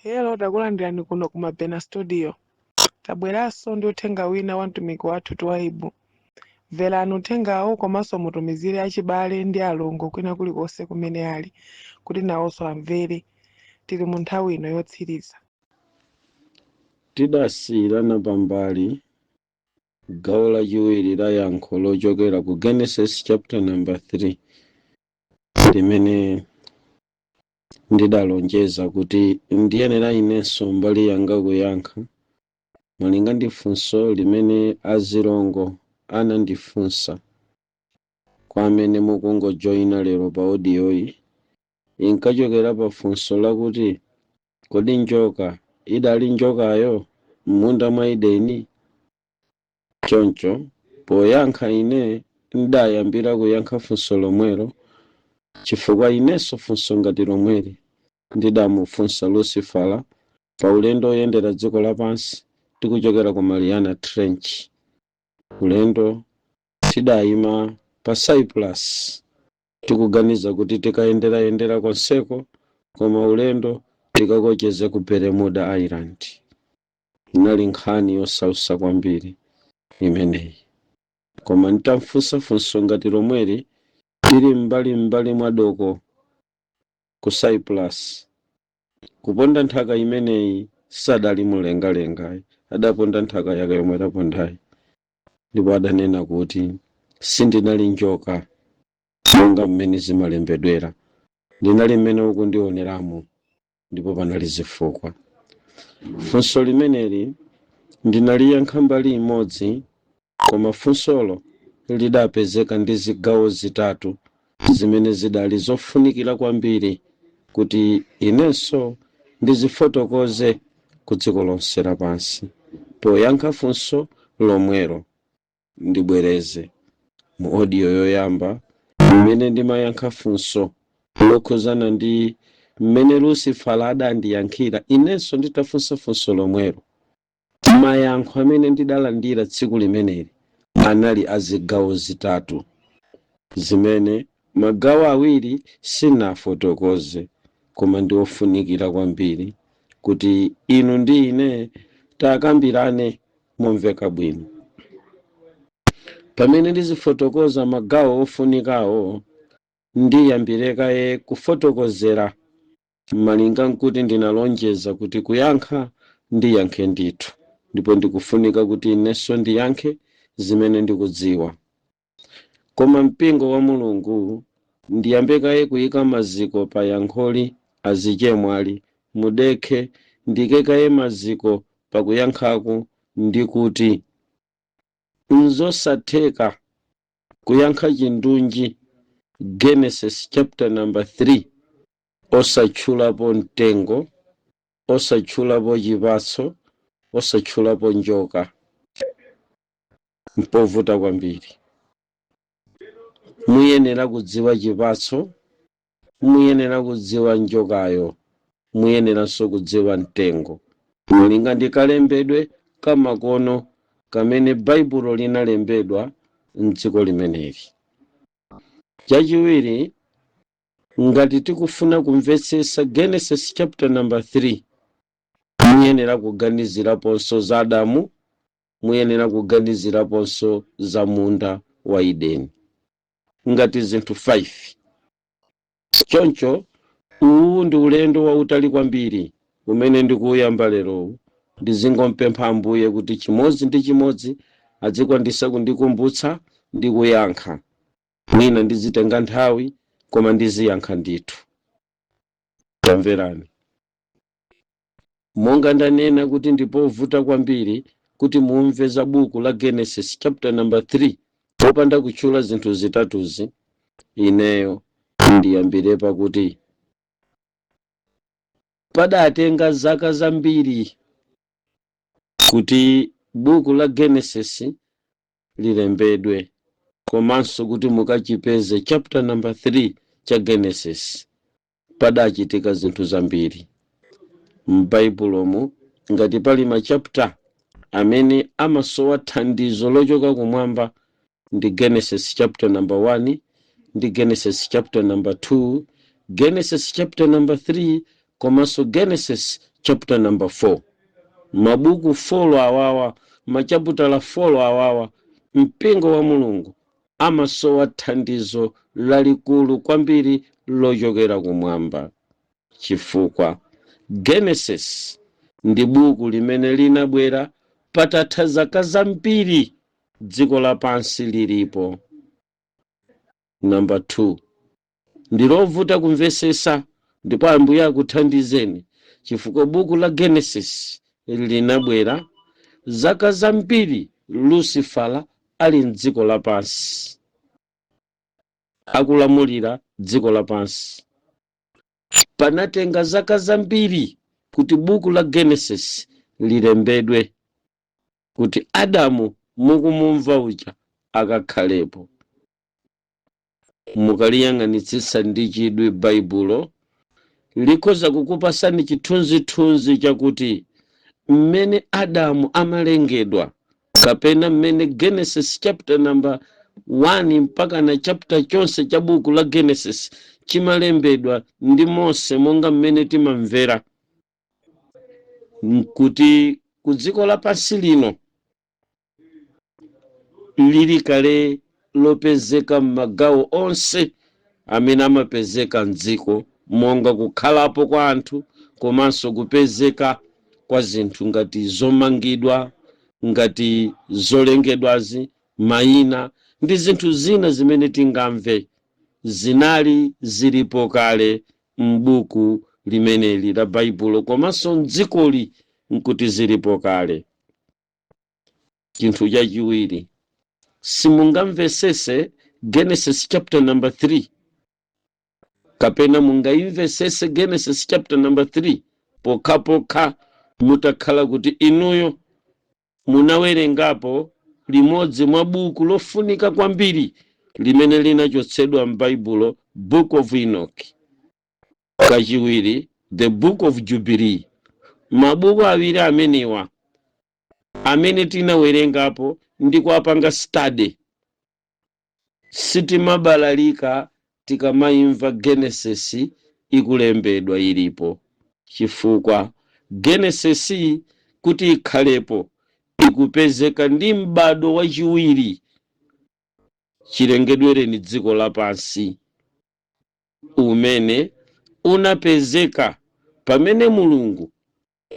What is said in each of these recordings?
Hello, takulandirani kuno ku Mabena Studio. Tabweranso ndi uthenga wina wa mtumiki wathu Twaibu. Mverani uthengawo komanso mutumizire achibale ndi alongo kwina kulikonse kumene ali kuti nawonso amvere. Tili mu nthawi ino yotsiriza. Tidasiyirana pambali gawo lachiwiri la yankho lochokera ku Genesis chapter number 3, limene ndidalonjeza kuti ndiyenera inenso mbali yanga kuyankha malinga ndi funso limene azilongo anandifunsa. Kwa amene mukungojoyina lero pa audioyi, inkachokera pa funso lakuti, kodi njoka idali njokayo m'munda mwa Edeni? Choncho poyankha, ine ndayambira kuyankha funso lomwelo, chifukwa inenso funso ngati lomweli ndidamufunsa Lucifera pa ulendo oyendera dziko lapansi tikuchokera ku Mariana Trench. Ulendo tidayima pa Cyprus tikuganiza kuti tikayenderayendera konseko, koma ulendo tikakocheze ku Bermuda Island. Inali nkhani yosausa kwambiri imeneyi, koma nditamfunsa funso ngati lomweli tili mbali mbali mwa doko ku Cyprus, kuponda nthaka imeneyi sadali mlengalengayi, adaponda nthaka yake yomwe adapondayi, ndipo adanena kuti sindinali njoka monga mmene zimalembedwera, ndinali mmene ukundioneramo, ndipo panali zifukwa. Funso limeneli ndinaliyankha mbali imodzi, koma funsolo lidapezeka ndi zigawo zitatu zimene zidali zofunikira kwambiri kuti inenso ndizifotokoze ku dziko lonse lapansi poyankha funso lomwelo. Ndibwereze, mu audio yoyamba mmene ndimayankha funso lokhuzana ndi mmene Lucifer adandiyankhira inenso nditafunsa funso lomwelo, mayankho amene ndidalandira tsiku limeneli anali a zigawo zitatu, zimene magawo awiri sinafotokoze, koma ndi ofunikira kwambiri kuti inu ndi ine takambirane momveka bwino. Pamene ndizifotokoza magawo ofunikawo, ndiyambire kaye kufotokozera malinga nkuti ndinalonjeza kuti kuyankha ndiyankhe ndithu, ndipo ndikufunika kuti inenso ndiyankhe zimene ndikudziwa. Koma mpingo wa Mulungu, ndiyambe kaye kuyika maziko pa yankholi. Azichemwali, mudekhe, ndike kaye maziko pakuyankhaku ndikuti nzosatheka kuyankha chindunji Genesis chapter number 3 osatchulapo mtengo, osatchulapo chipatso, osatchulapo njoka. Mpovuta kwambiri. Muyenera kudziwa chipatso, muyenera kudziwa njokayo, muyeneranso kudziwa mtengo, malinga ndi kalembedwe kamakono kamene Baibulo linalembedwa mdziko limeneli. Chachiwiri, ngati tikufuna kumvetsetsa Genesis chapter number 3, muyenera kuganiziraponso za Adamu, muyenera kuganiziraponso za munda wa Edeni ngati zinthu 5. Choncho uwu ndi ulendo wautali kwambiri umene ndikuuyamba lerowu. Ndizingompempha Ambuye kuti chimodzi ndi chimodzi adzikwanisa kundikumbutsa ndi kuyankha. Mwina ndizitenga nthawi, koma ndiziyankha ndithu. Tamverani, monga ndanena kuti ndipovuta kwambiri kuti mumve za buku la Genesis chapter number 3 popanda kutchula zinthu zitatuzi, ineyo ndiyambire pakuti padatenga zaka zambiri kuti buku la Genesis lilembedwe, komanso kuti mukachipeze chapter number 3 cha Genesis padachitika zinthu zambiri m'Baibulomu. Ngati pali machapter amene amasowa thandizo lochoka kumwamba, ndi Genesis chapter number 1 ndi Genesis chapter number 2, Genesis chapter number 3 komanso Genesis chapter number 4. chapter number 4. Mabuku 4 awawa, machaputala 4 awawa, mpingo wa Mulungu amasowa thandizo lalikulu kwambiri lochokera kumwamba, chifukwa Genesis ndi buku limene linabwera patatha zaka zambiri dziko lapansi lilipo. Namba 2, ndilovuta kumvesesa, ndipo Ambuye akuthandizeni, chifukwa buku la Genesis linabwera zaka zambiri Lucifera ali mdziko lapansi, akulamulira dziko lapansi. Panatenga zaka zambiri kuti buku la Genesis lilembedwe, kuti Adamu mukumumva uja akakhalepo. Mukaliyang'anitsitsa ndi chidwi Baibulo, likhoza kukupasani chithunzithunzi chakuti mmene Adamu amalengedwa, kapena mmene Genesis chapter number 1 mpaka na chapter chonse cha buku la Genesis chimalembedwa ndi Mose, monga mmene timamvera nkuti ku dziko lapansi lino lili kale lopezeka m'magawo onse amene amapezeka mdziko, monga kukhalapo kwa anthu komanso kupezeka kwa zinthu ngati zomangidwa, ngati zolengedwazi, mayina ndi zinthu zina zimene tingamve, zinali zilipo kale m'buku limeneli la Baibulo, komanso mdzikoli nkuti zilipo kale. Chinthu chachiwiri, simungamvesese Genesis chapter number 3, kapena mungayimvesese Genesis chapter number 3 pokhapokha mutakhala kuti inuyo munawerengapo limodzi mwa buku lofunika kwambiri limene linachotsedwa m'Baibulo, Book of Enoch, kachiwiri the Book of Jubilee. Mabuku awiri amenewa amene tinawerengapo ndi kuapanga study, sitimabalalika tikamayimva Genesis ikulembedwa ilipo, chifukwa Genesis kuti ikhalepo ikupezeka ndi m'bado wachiwiri chilengedwereni dziko lapansi, umene unapezeka pamene Mulungu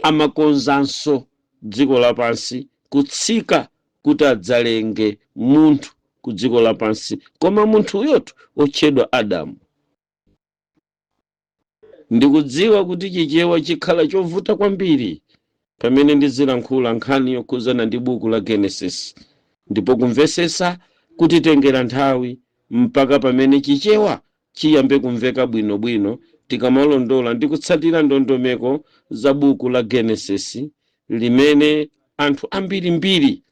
amakonzanso dziko lapansi kutsika kuti adzalenge munthu ku dziko lapansi, koma munthuyotu otchedwa Adamu. Ndikudziwa kuti Chichewa chikhala chovuta kwambiri pamene ndizilankhula nkhani yokhuzana ndi buku la Genesis, ndipo kumvesesa kutitengera nthawi mpaka pamene Chichewa chiyambe kumveka bwinobwino, tikamalondola ndi kutsatira ndondomeko za buku la Genesis limene anthu ambirimbiri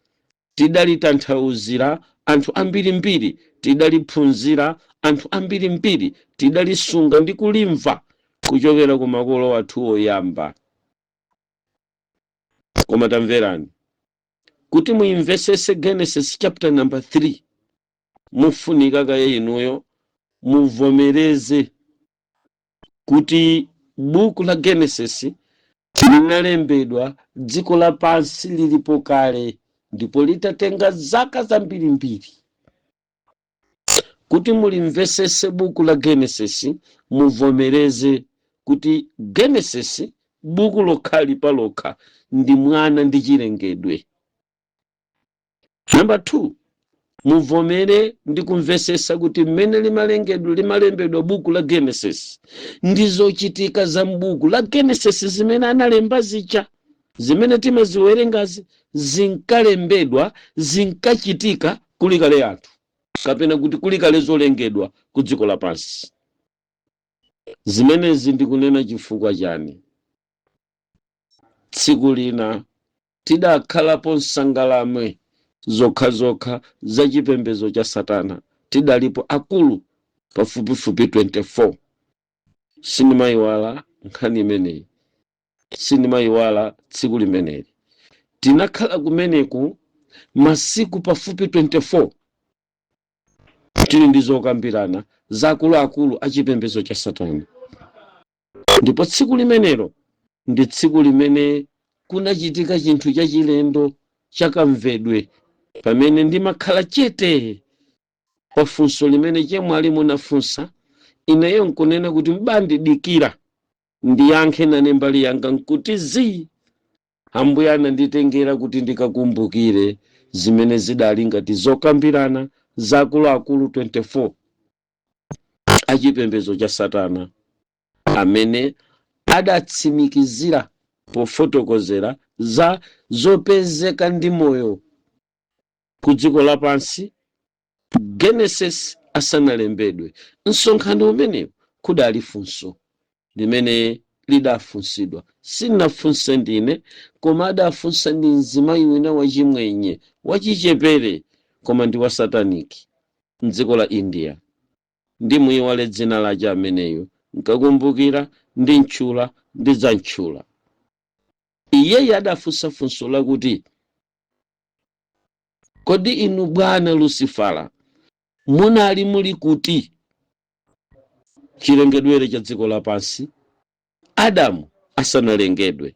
tidalitanthauzira, anthu ambirimbiri tidaliphunzira, anthu ambirimbiri tidalisunga ndi kulimva kuchokera ku makolo athu oyamba. Koma tamverani, kuti muyimvesese Genesis chapter number 3, mufunika kaye inuyo muvomereze kuti buku la Genesis linalembedwa dziko lapansi lilipo kale, ndipo litatenga zaka zambirimbiri. Kuti mulimvesese buku la Genesis, muvomereze kuti Genesis buku lokhali palokha ndi mwana ndi chilengedwe. Namba 2, muvomere ndi kumvesesa kuti mmene limalengedwa, limalembedwa buku la Genesis, ndi zochitika za m'buku la Genesis zimene analemba zija, zimene timaziwerengazi, zinkalembedwa, zinkachitika kuli kale anthu, kapena kuti kuli kale zolengedwa ku dziko lapansi. Zimenezi ndikunena chifukwa chani? Tsiku lina tidakhalapo msangalamwe zokhazokha za chipembedzo cha Satana. Tidalipo akulu pafupifupi 24. Sindimayiwala nkhani imeneyi, sindimayiwala tsiku limeneli. Tinakhala kumeneku masiku pafupi 24, tili ndi zokambirana za akuluakulu a chipembedzo cha Satana, ndipo tsiku limenelo Ndi tsiku limene kunachitika chinthu chachilendo chakamvedwe pamene ndimakhala chete pa funso limene chemwali munafunsa. Ineyo nkunena kuti mbandidikira ndiyankhe nane mbali yanga, nkuti zii, Ambuye ananditengera kuti ndikakumbukire zimene zidali ngati zokambirana za akuluakulu 24 achipembedzo cha Satana amene adatsimikizira pofotokozera za zopezeka ndi moyo ku dziko lapansi Genesis asanalembedwe. Msonkhano umenewu kudali funso limene lidafunsidwa. Sinafunse ndine, koma adafunsa ndi mzimayi wina wachimwenye wachichepere, koma ndi wa satanic mdziko la India. Ndimuyiwale dzina lace ameneyo, nkakumbukira ndi ntchula, ndidzantchula. Iyeyi adafunsa funso lakuti, "Kodi inu bwana Lucifera munali muli kuti chilengedwere cha dziko lapansi Adamu asanalengedwe?"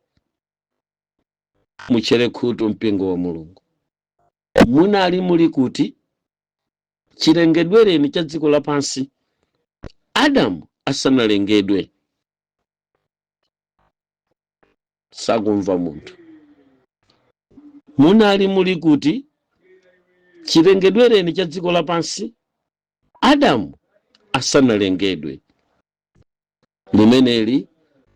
Mutchere khutu, mpingo wa Mulungu. Munali muli kuti chilengedwereni cha dziko lapansi Adamu asanalengedwe? Sakumva munthu. Munali muli kuti chilengedwereni cha dziko lapansi Adamu asanalengedwe? Limeneli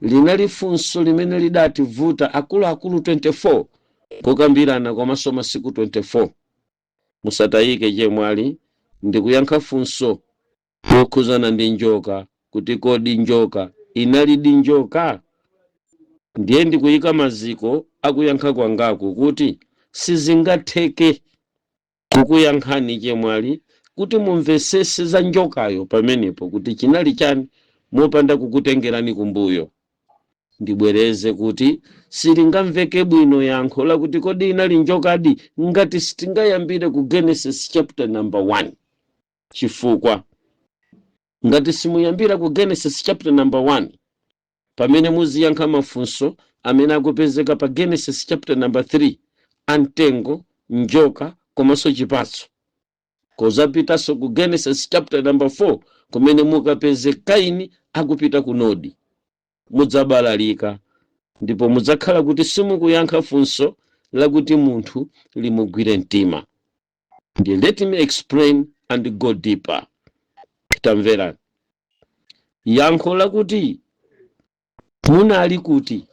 linali funso limene lidativuta akuluakulu 24 kukambirana komanso masiku 24. Musatayike, chemwali, ndikuyankha funso lokhuzana ndi njoka, kuti kodi njoka inalidi njoka? Ndiye ndikuyika maziko akuyankha kwangaku kuti sizingatheke kukuyankhani, chemwali, kuti mumvesese za njokayo pamenepo kuti chinali chani mopanda kukutengerani kumbuyo. Ndibwereze kuti silingamveke bwino yankho lakuti kodi inali njokadi ngati sitingayambire ku Genesis chapter number 1, chifukwa ngati simuyambira ku Genesis chapter number 1 pamene muziyankha mafunso amene akupezeka pa Genesis chapter number 3 amtengo, njoka komanso chipatso, kozapitanso ku Genesis chapter number 4 kumene mukapeze Kaini akupita ku Nodi, mudzabalalika ndipo mudzakhala kuti simukuyankha funso lakuti munthu limugwire mtima. Ndiye let me explain and go deeper. Tamverani yankho lakuti munali kuti,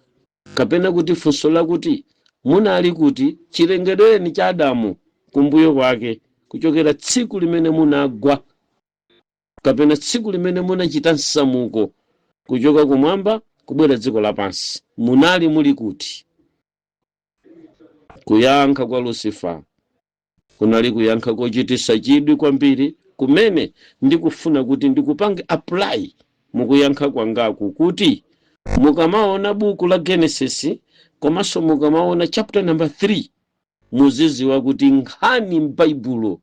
kapena kuti funso lakuti munali kuti chilengedwereni cha Adamu kumbuyo kwake, kuchokera tsiku limene munagwa kapena tsiku limene munachita msamuko kuchoka kumwamba kubwera dziko lapansi, munali muli kuti? Kuyankha kwa Lucifer kunali kuyankha kochitisa chidwi kwambiri kumene ndikufuna kuti ndikupange apply mukuyankha kwangaku, kuti mukamaona buku la Genesis komanso mukamaona chapter number 3, muziziwa kuti nkhani m'Baibulo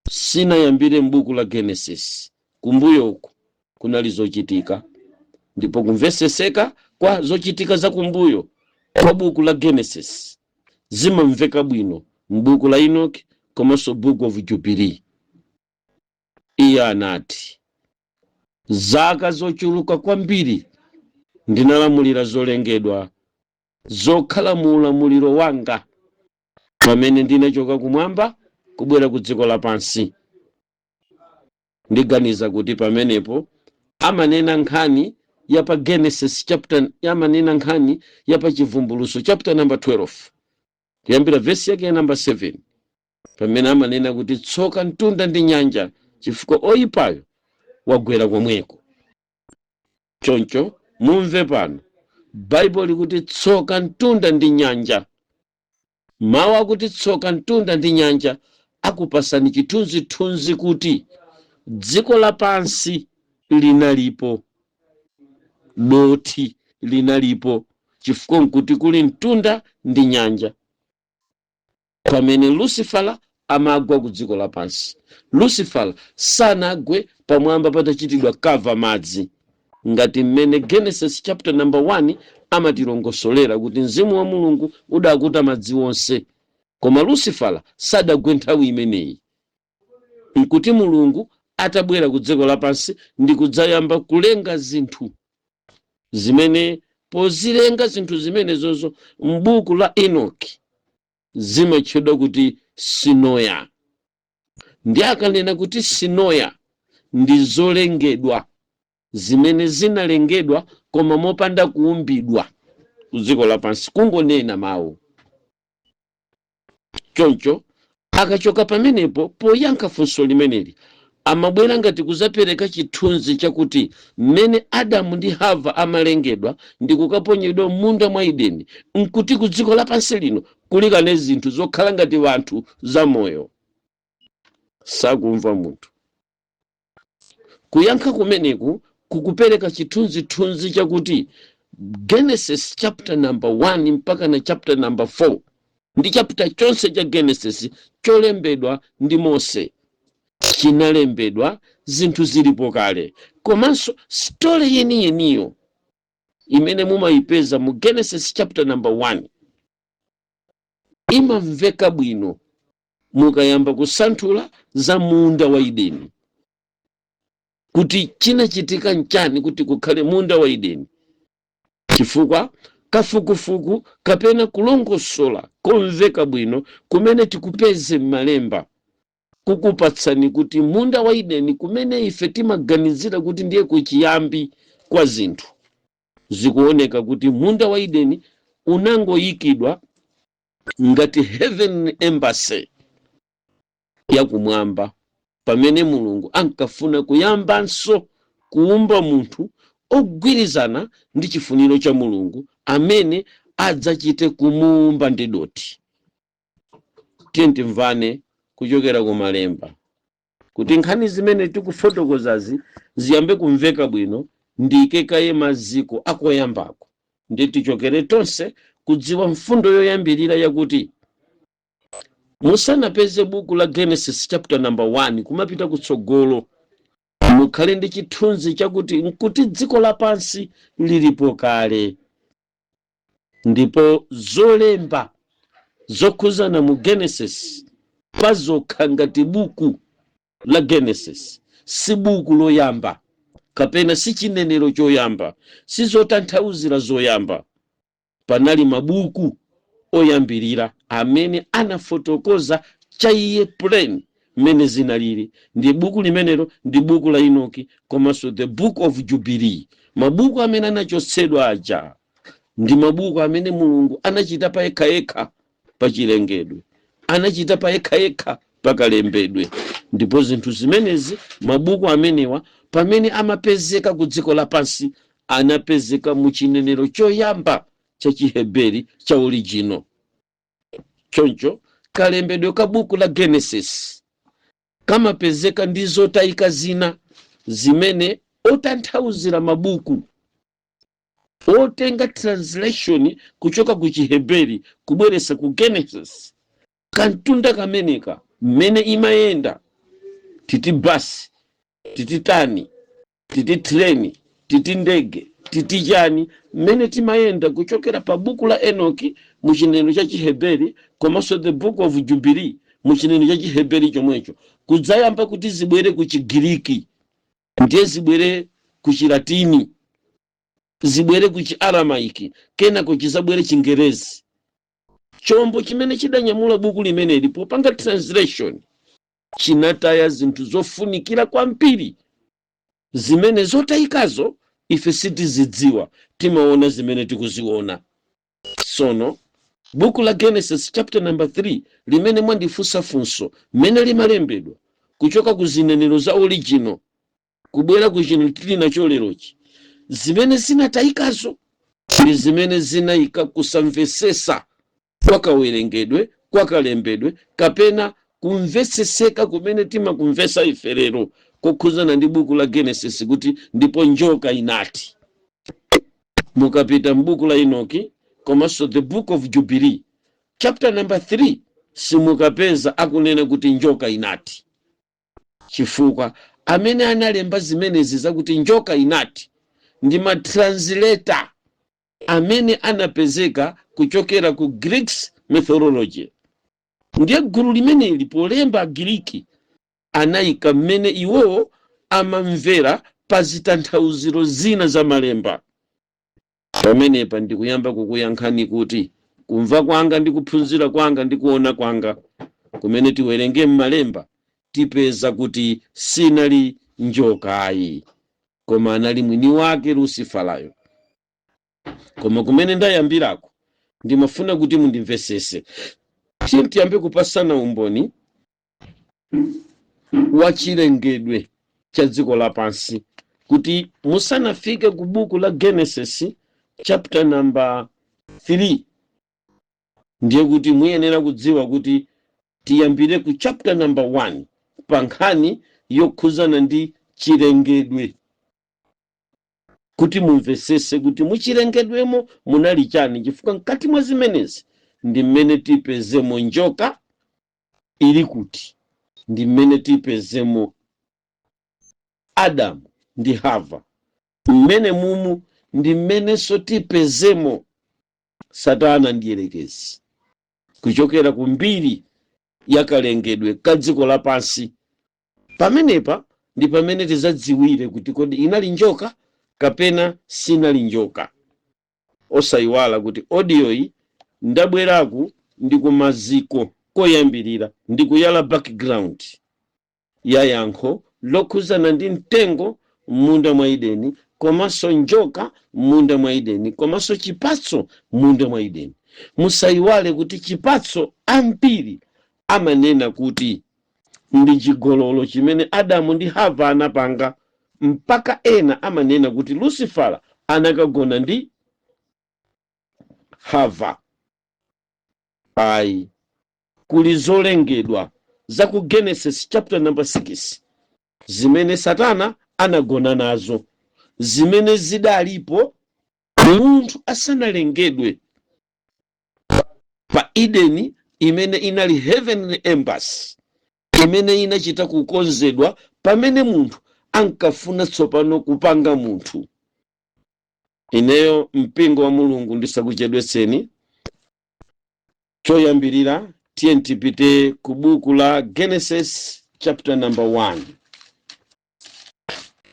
sinayambire m'buku la Genesis. Kumbuyoku kunali zochitika, ndipo kumveseseka kwa zochitika za kumbuyo kwa buku la Genesis zimamveka bwino m'buku la Enoch komanso Book of Jubilee. Iye anati, "Zaka zochuluka kwambiri ndinalamulira zolengedwa zokhala mu ulamuliro wanga pamene ndinachoka kumwamba kubwera ku dziko lapansi." Ndiganiza kuti pamenepo amanena nkhani ya pa Genesis chapter, amanena nkhani ya pa Chivumbuluso chapter number 12 kuyambira vesi yake ya number 7, pamene amanena kuti tsoka mtunda ndi nyanja chifukwa oyipayo wagwera komweko. Choncho mumve pano Baibulo likuti tsoka mtunda ndi nyanja. Mawu akuti tsoka mtunda ndi nyanja akupasani chithunzithunzi kuti dziko lapansi linalipo, dothi linalipo, chifukwa nkuti kuli mtunda ndi nyanja pamene Lucifera amagwa ku dziko lapansi. Lucifera sanagwe pamwamba patachitidwa cover madzi. Ngati mmene Genesis chapter number 1 amatilongosolera kuti mzimu wa Mulungu udakuta madzi onse, koma Lucifera sadagwe nthawi imeneyi, nkuti Mulungu atabwera ku dziko lapansi ndi kudzayamba kulenga zinthu zimene pozilenga zinthu zimenezozo m'buku la Enoki zimatchedwa kuti sinoya. Ndi akanena kuti sinoya, ndi zolengedwa zimene zinalengedwa koma mopanda kuumbidwa ku dziko lapansi, kungonena mawu. Choncho akachoka pamenepo poyankha funso limeneli, amabwera ngati kuzapereka chithunzi chakuti mmene Adamu ndi Hava amalengedwa ndi kukaponyedwa m'munda mwa Edeni, nkuti ku dziko lapansi lino kulikane zinthu zokhala ngati wanthu zamoyo. Sakumva munthu. Kuyankha kumeneku kukupereka chithunzithunzi chakuti Genesis chapter number 1 mpaka na chapter number 4 ndi chapter chonse cha Genesis cholembedwa ndi Mose chinalembedwa zinthu zilipo kale. Komanso story yeniyeniyo imene mumayipeza mu Genesis chapter number 1 imamveka bwino mukayamba kusanthula za munda wa Edeni, kuti chinachitika nchani kuti kukhale munda wa Edeni, chifukwa kafukufuku kapena kulongosola komveka bwino kumene tikupeze m'malemba kukupatsani kuti munda wa Edeni, kumene ife timaganizira kuti ndiye kuchiyambi kwa zinthu, zikuoneka kuti munda wa Edeni unangoyikidwa ngati heaven embassy yakumwamba pamene Mulungu ankafuna kuyambanso kuumba munthu ogwirizana ndi chifuniro cha Mulungu amene adzachite kumuumba ndi doti. Tiye timvane kuchokera ku malemba kuti nkhani zimene tikufotokozazi ziyambe kumveka bwino. Ndike kaye maziko akoyambako, ndi tichokere tonse kudziwa mfundo yoyambirira yakuti musanapeze buku la Genesis chapter number 1 kumapita kutsogolo, mukhale ndi chithunzi chakuti nkuti dziko lapansi lilipo kale, ndipo zolemba zokhuzana mu Genesis pazokha ngati buku la Genesis si buku loyamba kapena si chinenero choyamba, si zotanthauzira zoyamba. Panali mabuku oyambirira amene anafotokoza chaiye plain mmene zinalili. Ndi buku limenelo ndi buku la Enoki komanso the Book of Jubilee. Mabuku amene anachotsedwa aja ndi mabuku amene Mulungu anachita pa yekhayekha pa chilengedwe, anachita pa yekhayekha pakalembedwe. Ndipo zinthu zimenezi, mabuku amenewa, pamene amapezeka ku dziko lapansi, anapezeka mu chinenero choyamba cha Chiheberi cha original. Choncho kalembedwe ka buku la Genesis kamapezeka ndi zotayika zina zimene otanthauzira mabuku otenga translation kuchoka ku Chiheberi kubweresa ku Genesis, kantunda kameneka mmene imayenda, titi basi, titi tani, titi treni, titi ndege, titi chani, mmene timayenda kuchokera pa buku la Enoki mu chinenero cha Chiheberi komanso the Book of Jubilee mu chinenero cha Chiheberi chomwecho, kudzayamba kuti zibwere ku Chigiriki, ndiye zibwere ku Chilatini, zibwere ku Chiaramaiki, kenako chizabwere Chingerezi. Chombo chimene chidanyamula buku limeneli popanga translation chinataya zinthu zofunikira kwambiri zimene zotayikazo ife sitizidziwa, timaona zimene tikuziona. Sono buku la Genesis chapter number 3 limene mwandifunsa funso, mmene limalembedwa kuchoka ku zinenero za original kubwera ku chino tili nacho lerochi, zimene zinatayikazo ndi zimene zinayika kusamvesesa kwakawerengedwe, kwakalembedwe, kapena kumvetseseka kumene timakumvesa ife lero kokhuzana ndi buku la Genesis, kuti "Ndipo njoka inati." Mukapita m'buku la Enoki komanso the Book of Jubilee chapter number 3, simukapeza akunena kuti "njoka inati", chifukwa amene analemba zimenezi zakuti "njoka inati" Ndi matranslator amene anapezeka kuchokera ku Greeks mythology. Ndiye gulu limeneli polemba Agiriki anayika mmene iwowo amamvera pa zitanthauziro zina za malemba. Pamenepa ndikuyamba kukuyankhani kuti kumva kwanga ndi kuphunzira kwanga ndi kuona kwanga kumene tiwerenge m'malemba, tipeza kuti sinali njokayi, koma anali mwini wake Luciferayo. Koma kumene ndayambirako, ndimafuna kuti mundimvesese. Tiye tiyambe kupasana umboni wa chilengedwe cha dziko lapansi, kuti musanafike ku buku la Genesis chapter number 3, ndiye kuti muyenera kudziwa kuti tiyambire ku chapter number 1 pa nkhani yokhuzana ndi chilengedwe, kuti mumvesese kuti muchilengedwemo munali chani, chifukwa mkati mwa zimenezi ndi mmene tipezemo njoka ili kuti, ndi mmene tipezemo Adamu ndi Hava mmene mumu, ndi mmenenso tipezemo Satana ndi Yerekezi, kuchokera ku mbiri yakalengedwe ka dziko lapansi. Pamenepa ndi pamene tidzadziwire kuti kodi inali njoka kapena sinali njoka. Osayiwala kuti audio iyi ndabweraku ndi kumaziko koyambirira, ndi kuyala background ya yankho lokhuzana ndi mtengo m'munda mwa Edeni, komanso njoka m'munda mwa Edeni, komanso chipatso m'munda mwa Edeni. Musayiwale kuti chipatso ambiri amanena kuti ndi chigololo chimene Adamu ndi Hava anapanga, mpaka ena amanena kuti Lucifera anakagona ndi Hava. Ayi, kuli zolengedwa za ku Genesis chapter number 6 zimene Satana anagona nazo, zimene zidalipo munthu asanalengedwe pa Edeni, imene inali heavenly embassy, imene inachita kukonzedwa pamene munthu ankafuna tsopano kupanga munthu. Ineyo, mpingo wa Mulungu, ndisakuchedwetseni. Choyambirira, tiye tipite ku buku la Genesis chapter number 1.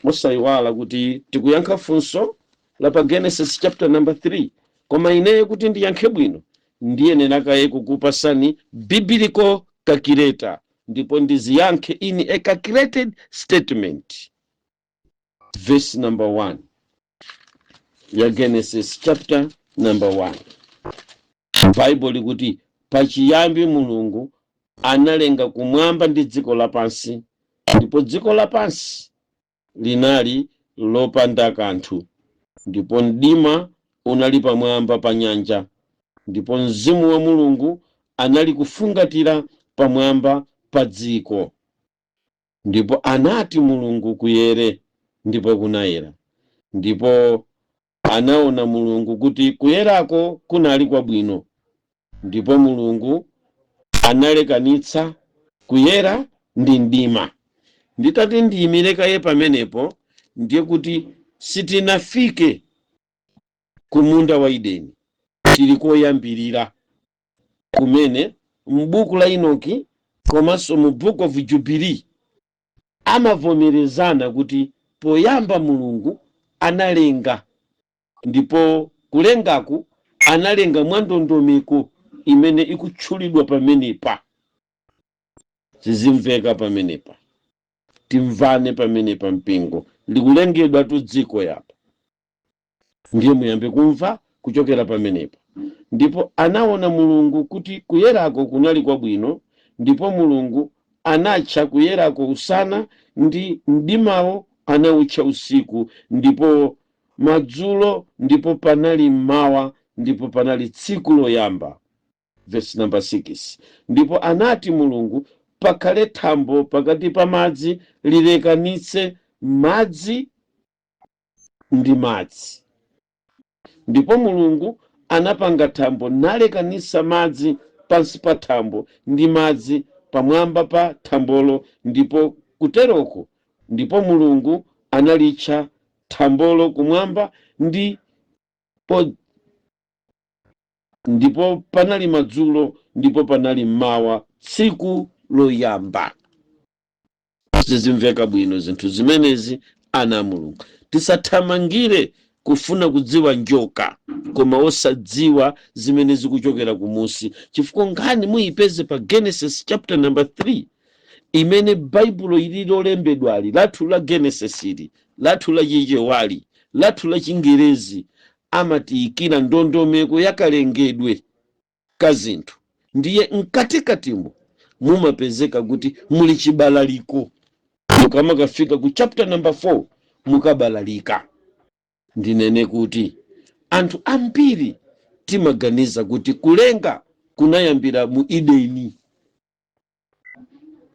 Musayiwala kuti tikuyankha funso la pa Genesis chapter number 3, koma ineyo kuti ndiyankhe bwino ndiyenera kaye kukupasani biblical calculator, ndipo ndiziyankhe in a calculated statement. Verse number 1 ya Genesis chapter number 1, Bible likuti, "Pachiyambi Mulungu analenga kumwamba ndi dziko lapansi, ndipo dziko lapansi linali lopanda kanthu, ndipo mdima unali pamwamba pa nyanja, ndipo Mzimu wa Mulungu anali kufungatira pamwamba pa dziko. Ndipo anati Mulungu, Kuyere, ndipo kunayera. Ndipo anaona Mulungu kuti kuyerako kunali kwabwino. Ndipo Mulungu analekanitsa kuyera ndi mdima." Nditati ndiyimire kaye pamenepo, ndiye kuti sitinafike ku munda wa Edeni, tili koyambirira kumene m'buku la Enoki komanso mu Book of Jubilee amavomerezana kuti poyamba Mulungu analenga, ndipo kulengaku analenga mwa ndondomeko imene ikutchulidwa pamenepa. Zizimveka pamenepa, timvane pamenepa, mpingo. Likulengedwa tu dziko yapa, ndiye muyambe kumva kuchokera pamenepa. "Ndipo anaona Mulungu kuti kuyerako kunali kwabwino. Ndipo Mulungu anatcha kuyerako usana, ndi mdimawo anawutcha usiku. Ndipo madzulo ndipo panali mmawa, ndipo panali tsiku loyamba." Verse number 6: "Ndipo anati Mulungu, Pakhale thambo pakati pa madzi, lilekanitse madzi ndi madzi. Ndipo Mulungu anapanga thambo, nalekanitsa madzi pansi pa thambo ndi madzi pamwamba pa thambolo. Ndipo kuteroko. Ndipo Mulungu analitcha Thambolo kumwamba ndi po, ndipo panali madzulo ndipo panali mmawa, tsiku loyamba. Zizimveka bwino zinthu zimenezi, ana a Mulungu. Tisathamangire kufuna kudziwa njoka koma osadziwa zimene zikuchokera kumusi, chifukwa nkhani muyipeze pa Genesis chapter number 3, imene Baibulo ili lolembedwali lathu la Genesis, ili lathu la Chichewali, lathu la Chingerezi, amatiyikira ndondomeko yakalengedwe ka zinthu. Ndiye mkatikatimo mumapezeka kuti muli chibalaliko. Mukamakafika ku chapter number 4 mukabalalika. Ndinene kuti anthu ambiri timaganiza kuti kulenga kunayambira mu Edeni.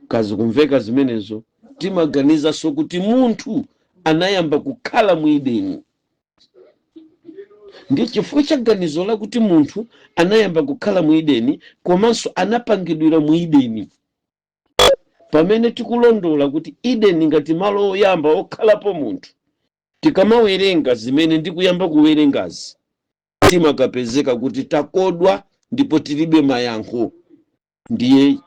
Kazi kumveka zimenezo? Timaganizanso kuti munthu anayamba kukhala mu Edeni. Ndi chifukwa cha ganizo lakuti munthu anayamba kukhala mu Edeni komanso anapangidwira mu Edeni, pamene tikulondola kuti Edeni ngati malo oyamba okhalapo munthu. Tikamawerenga zimene ndikuyamba kuwerengazi, timakapezeka kuti takodwa ndipo tilibe mayankho. Ndiye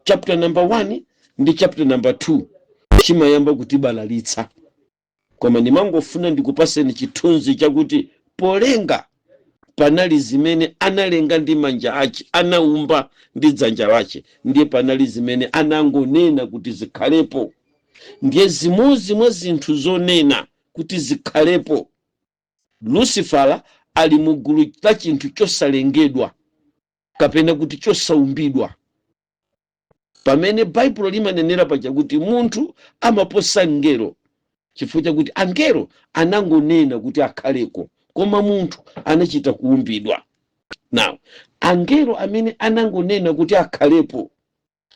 chapter number 1 ndi chapter number 2 chimayamba kutibalalitsa. Koma ndimangofuna ndikupaseni chithunzi chakuti polenga panali zimene analenga ndi manja ache, anaumba ndi dzanja lache, ndiye panali zimene anangonena kuti zikhalepo. Ndiye zimodzi mwa zinthu zonena kuti zikhalepo, Lucifera ali mu gulu la chinthu chosalengedwa kapena kuti chosaumbidwa, pamene Baibulo limanenera paja kuti munthu amaposa mngelo, chifukwa chakuti angelo anangonena kuti akhaleko, koma munthu anachita kuumbidwa. Now, angelo amene anangonena kuti akhalepo,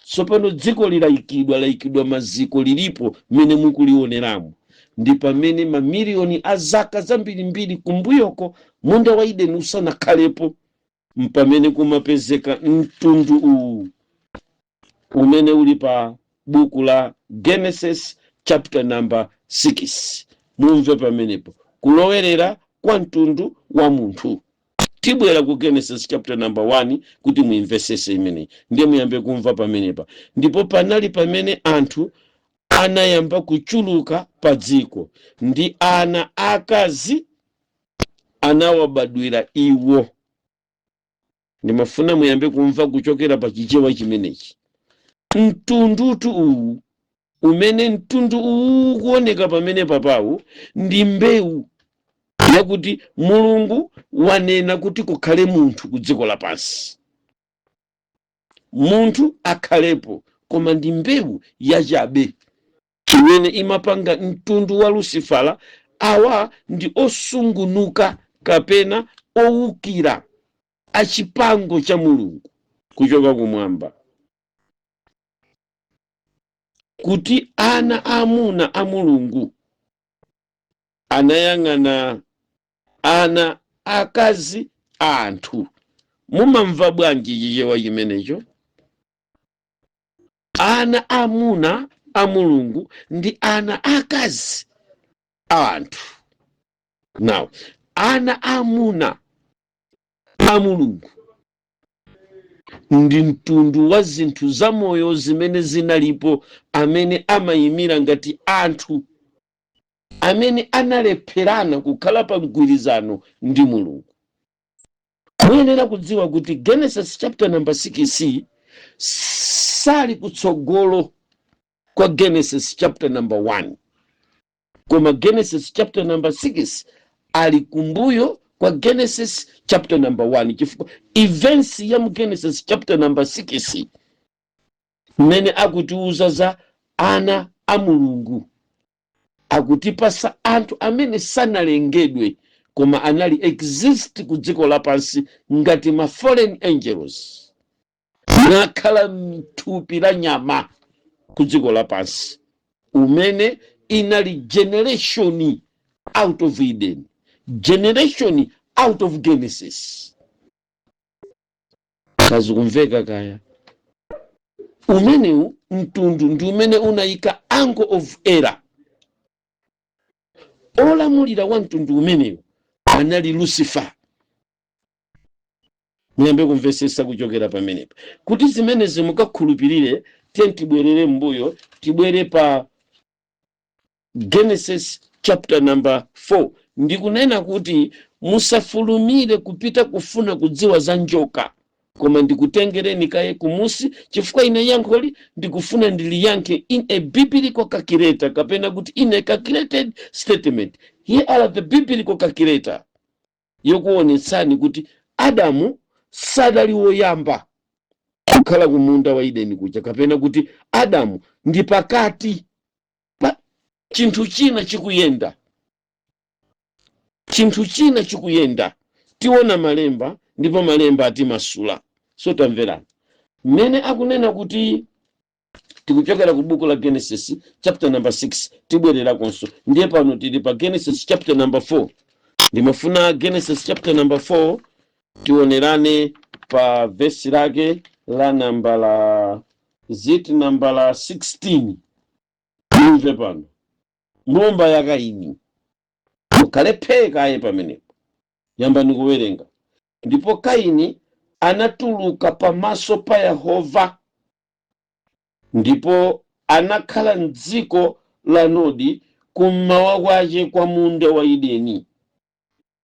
tsopano dziko lilayikidwa, layikidwa maziko, lilipo mmene mukulioneramo, ndi pamene mamiliyoni a zaka zambirimbiri kumbuyoko, munda wa Edeni usanakhalepo, mpamene kumapezeka mtundu uwu umene uli pa buku la Genesis chapter number 6. Mumve pamenepo kulowerera kwa mtundu wa munthu. Tibwera ku Genesis chapter number 1 kuti muimvesese imeneyi. Ndiye muyambe kumva pamenepa. Ndipo panali pamene anthu anayamba kuchuluka pa dziko, ndi ana akazi anawabadwira iwo. Ndimafuna muyambe kumva kuchokera pa Chichewa chimenechi. Mtundutu uwu, umene mtundu uwu ukuoneka pamene papawu, ndi mbewu yakuti Mulungu wanena kuti kukhale munthu ku dziko lapansi, munthu akhalepo, koma ndi mbewu yachabe imene imapanga mtundu wa Lucifera. Awa ndi osungunuka kapena owukira achipango cha Mulungu kuchoka kumwamba, kuti ana aamuna a Mulungu anayang'ana ana akazi a anthu. Mumamva bwanji Chichewa chimenecho? Ana amuna a Mulungu ndi ana akazi a anthu. Now, ana amuna a Mulungu ndi mtundu wa zinthu zamoyo zimene zinalipo, amene amayimira ngati anthu amene analepherana kukhala pa mgwirizano ndi Mulungu. Muyenera kudziwa kuti Genesis chapter number 6 sali kutsogolo kwa Genesis chapter number 1, koma Genesis chapter number 6 ali kumbuyo kwa Genesis chapter number 1, chifukwa events ya mu Genesis chapter number 6, mmene akutiuza za ana a Mulungu, akutipasa anthu amene sanalengedwe koma anali exist ku dziko lapansi ngati ma fallen angels, nakhala mthupi la nyama ku dziko lapansi, umene inali generation out of Eden, generation out of Genesis. Kazikumveka kaya? Umenewu mtundu ndi umene unayika angle of error. Olamulira wa mtundu umenewu anali Lucifer. Muyambe kumvesesa kuchokera pamenepa kuti zimenezi mukakhulupirire. Tiye tibwerere mbuyo, tibwere pa Genesis chapter number 4. Ndikunena kuti musafulumire kupita kufuna kudziwa za njoka, koma ndikutengereni kaye kumusi, chifukwa ine yankholi ndikufuna ndiliyankhe in a biblical calculator, kapena kuti in a calculated statement. Here are the biblical calculator yokuonetsani kuti Adamu sadali woyamba kukhala ku munda wa Edeni kuja, kapena kuti Adamu ndi pakati pa chinthu china chikuyenda, chinthu china chikuyenda. Tiona malemba, ndipo malemba atimasula. So tamverani mmene akunena kuti tikuchokera ku buku la Genesis chapter number 6, tibwererakonso. Ndiye pano tili pa Genesis chapter number 4. Ndimafuna Genesis chapter number 4 tionerane pa vesi lake la namba la ziti, namba la 16. Mumve pano mbumba ya Kaini, mukhale phee kaye pamenepo. Yambani kuwerenga. Ndipo Kaini anatuluka pamaso pa Yehova ndipo anakhala mdziko la Nodi, kummawa kwace kwa munda wa Edeni.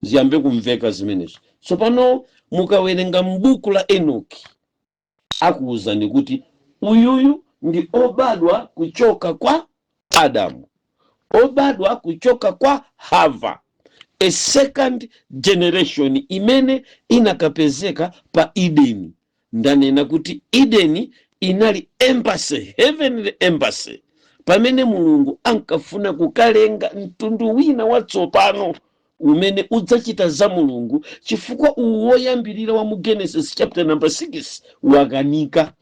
Ziyambe kumveka zimenezo. Tsopano mukawerenga m'buku la Enoki, akuwuzani kuti uyuyu ndi obadwa kuchoka kwa Adamu, obadwa kuchoka kwa Hava, a second generation imene inakapezeka pa Edeni. Ndanena kuti Edeni inali embassy, heavenly embassy, pamene Mulungu ankafuna kukalenga mtundu wina watsopano umene udzachita za Mulungu, chifukwa uwu woyambirira wa mu Genesis chapter number 6 wakanika,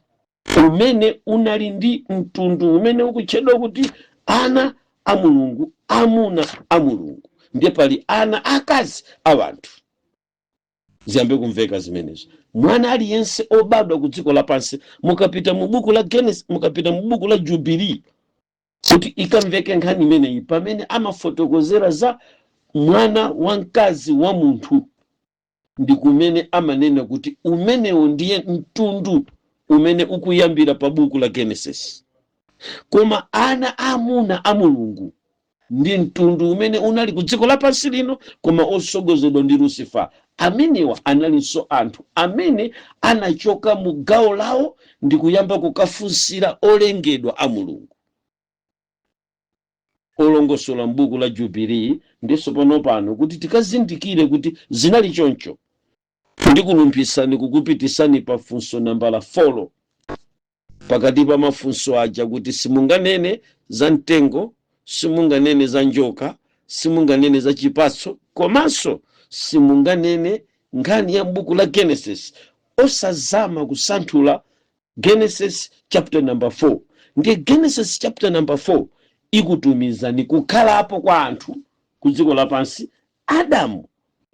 umene unali ndi mtundu umene ukutchedwa kuti ana a Mulungu, amuna a Mulungu, ndiye pali ana akazi a anthu. Ziyambe kumveka zimenezo. Mwana aliyense obadwa ku dziko lapansi, mukapita mu buku la Genesis, mukapita mu buku la Jubilee, kuti ikamveke nkhani imeneyi, pamene amafotokozera za mwana wamkazi wa munthu, ndi kumene amanena kuti umenewo ndiye mtundu umene ukuyambira pa buku la Genesis. Koma ana amuna a Mulungu ndi mtundu umene unali ku dziko lapansi lino, koma osogozedwa ndi Lucifer. Amenewa analinso anthu amene anachoka mu gawo lawo ndi kuyamba kukafunsira olengedwa a Mulungu, olongosola m'buku la Jubilee. Ndiso pano pano kuti tikazindikire kuti zinali choncho, ndikulumphitsani kukupitisani pa funso nambala 4 pakati pa mafunso aja, kuti simunganene za mtengo, simunganene za njoka, simunganene za chipatso, komanso simunganene nkhani ya m'buku la Genesis osazama kusanthula Genesis chapter number 4. Ndiye Genesis chapter number 4 ikutumizani kukhalapo kwa anthu ku dziko lapansi, Adamu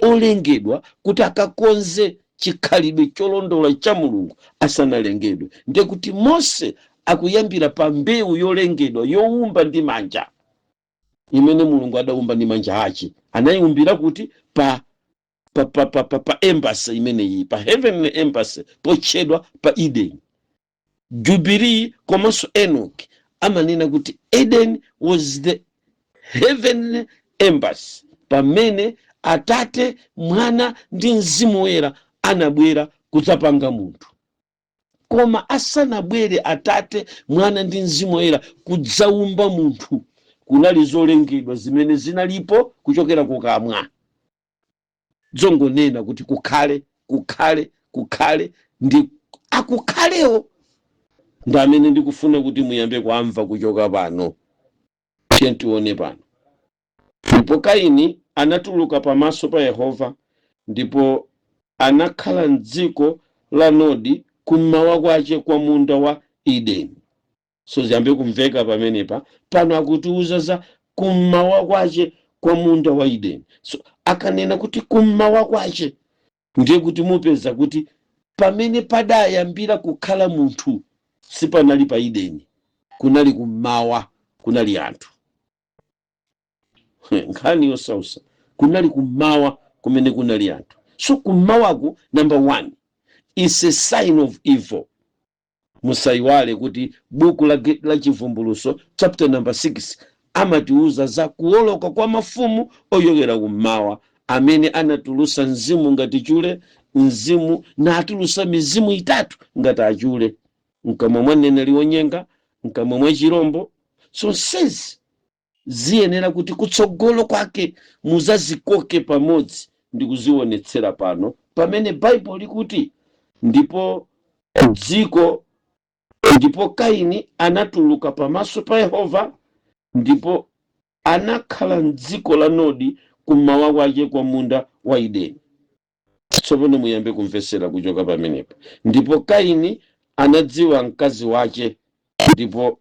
olengedwa kuti akakonze chikhalidwe cholondola cha Mulungu asanalengedwe. Ndiye kuti Mose akuyambira pa mbewu yolengedwa, yowumba ndi manja, imene Mulungu adawumba ndi manja ake. Anayiwumbira kuti? Pa embassy imeneyi, pa heavenly embassy potchedwa pa Eden. Jubilee komanso Enoch amanena kuti Eden was the heavenly embassy pamene Atate, Mwana ndi Mzimu Woyera anabwera kudzapanga munthu. Koma asanabwere Atate, Mwana ndi Mzimu Woyera kudzaumba munthu, kunali zolengedwa zimene zinalipo kuchokera kukamwa, zongonena kuti kukhale, kukhale, kukhale, ndi akukhalewo ndi amene ndikufuna kuti muyambe kuamva kuchoka pano. Tiye tione pano. Ndipo Kaini anatuluka pamaso pa Yehova ndipo anakhala mdziko la Nodi, kummawa kwace kwa munda wa Edeni. So ziyambe kumveka pamenepa. Pano akutiuza za kummawa kwace kwa munda wa Edeni. So akanena kuti kummawa kwace, ndiye kuti mupeza kuti pamene padayambira kukhala munthu sipanali pa Edeni, kunali kummawa, kunali anthu. Nkhani yosausa, kunali kummawa kumene kunali anthu. So kummawaku, number one, is a sign of evil. Musayiwale kuti buku la Chivumbuluso chapter number 6 amatiuza za kuwoloka kwa mafumu ochokera kummawa amene anatulusa mzimu ngati chule, mzimu natulusa mizimu itatu ngati achule mkamwa mwa mneneri wonyenga, mkamwa mwa chirombo. Zonsezi ziyenera kuti kutsogolo kwake muzazikoke pamodzi ndi kuzionetsera pano pamene Baibulo likuti, "Ndipo dziko, ndipo Kaini anatuluka pamaso pa Yehova ndipo anakhala mdziko la Nodi, kummawa kwake kwa munda wa Edeni." Tsopano muyambe kumvesera kuchoka pamenepo. "Ndipo Kaini anadziwa mkazi wake, ndipo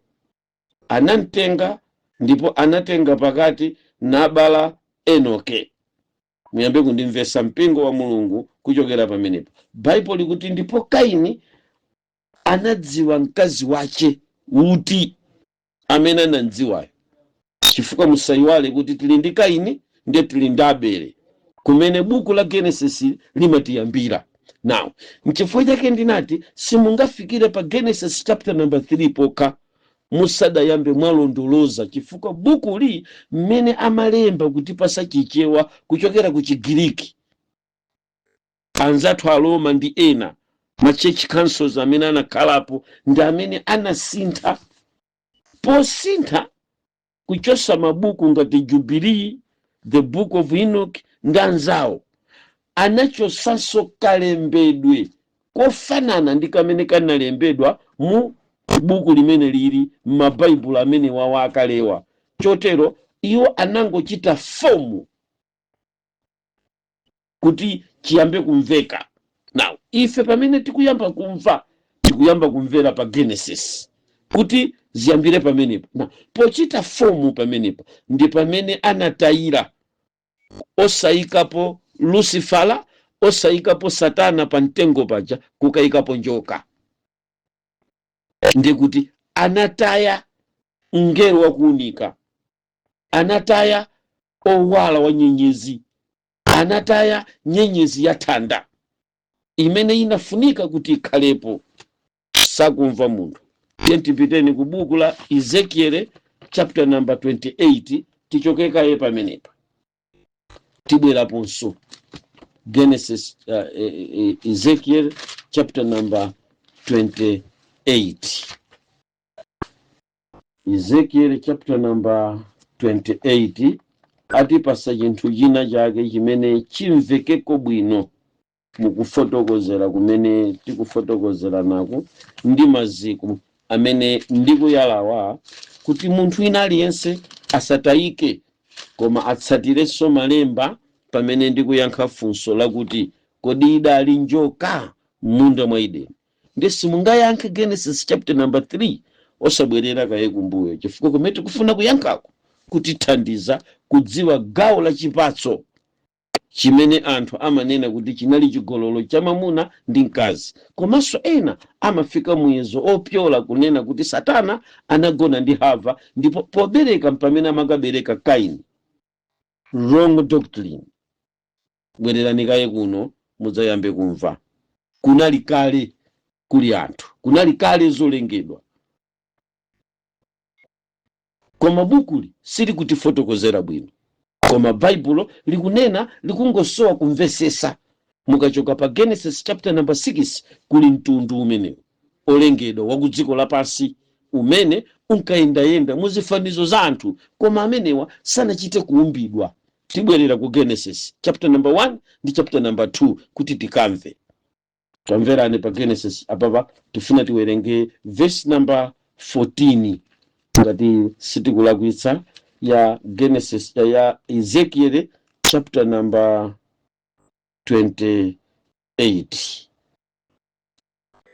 anamtenga, ndipo anatenga pakati, nabala Enoke." Muyambe kundimvesa, mpingo wa Mulungu, kuchokera pamenepo. Baibulo likuti, "Ndipo Kaini anadziwa mkazi wache." Uti amene anamdziwayo? Chifukwa musayiwale kuti tili ndi Kaini, ndiye tili ndi Abele, kumene buku la Genesis limatiyambira. Now, nchifukwa chake ndinati simungafikire pa Genesis chapter number 3 pokha musadayambe mwalondoloza, chifukwa bukuli mmene amalemba kutipasa Chichewa kuchokera ku Chigiriki, anzathu Aroma ndi ena ma church councils amene anakhalapo ndi amene anasintha. Posintha kuchosa mabuku ngati Jubilee, the Book of Enoch ndi anzawo, anachosanso kalembedwe kofanana ndi kamene kanalembedwa mu buku limene lili m'mabaibulo amene wawa akalewa. Chotero iwo anangochita form kuti chiyambe kumveka. Now, ife pamene tikuyamba kumva, tikuyamba kumvera pa Genesis kuti ziyambire pamenepo. Na pochita form pamenepo ndi pamene anatayira, osayikapo Lucifera, osayikapo Satana pa mtengo paja, kukayikapo njoka. Ndikuti anataya mngelo wakuunika, anataya owala wa nyenyezi, anataya nyenyezi ya thanda imene inafunika kuti ikhalepo. Sakumva munthu. Tiye tipiteni ku buku la Ezekiel chapter number 28. Tichokekaye pamenepa, tibweraponso Genesis, Ezekiel chapter number 28. Ezekiel chapter number 28 atipasa chinthu china chake chimene chimvekeko bwino mukufotokozera kumene tikufotokozera nako ndi maziko amene ndikuyalawa, kuti munthu wina aliyense asatayike koma atsatirenso malemba pamene ndikuyankha funso lakuti, kodi idali njoka m'munda mwa Edeni? Ndi simungayankhe Genesis chapter number 3 osabwerera kaye kumbuyo, chifukwa kumene tikufuna kuyankhako kutithandiza kudziwa gawo la chipatso chimene anthu amanena kuti chinali chigololo cha mwamuna ndi mkazi. Komanso ena amafika muyezo opyola kunena kuti Satana anagona ndi Hava, ndipo pobereka mpamene amakabereka Kaini. Wrong doctrine. Bwererani kaye kuno mudzayambe kumva. Kunali kale kuli anthu, kunali kale zolengedwa, koma bukuli silikutifotokozera bwino. Koma Baibulo likunena, likungosowa kumvesesa. Mukachoka pa Genesis chapter number 6, kuli mtundu umenewu olengedwa wa ku dziko lapansi umene unkayendayenda muzifanizo za anthu, koma amenewa sanachite kuumbidwa. Tibwerera ku Genesis chapter number 1 ndi chapter number 2 kuti tikamve. Tamverani pa Genesis apapa, tifuna tiwerenge verse number 14 ngati sitikulakwitsa, ya Genesis, ya Ezekiel chapter number 28.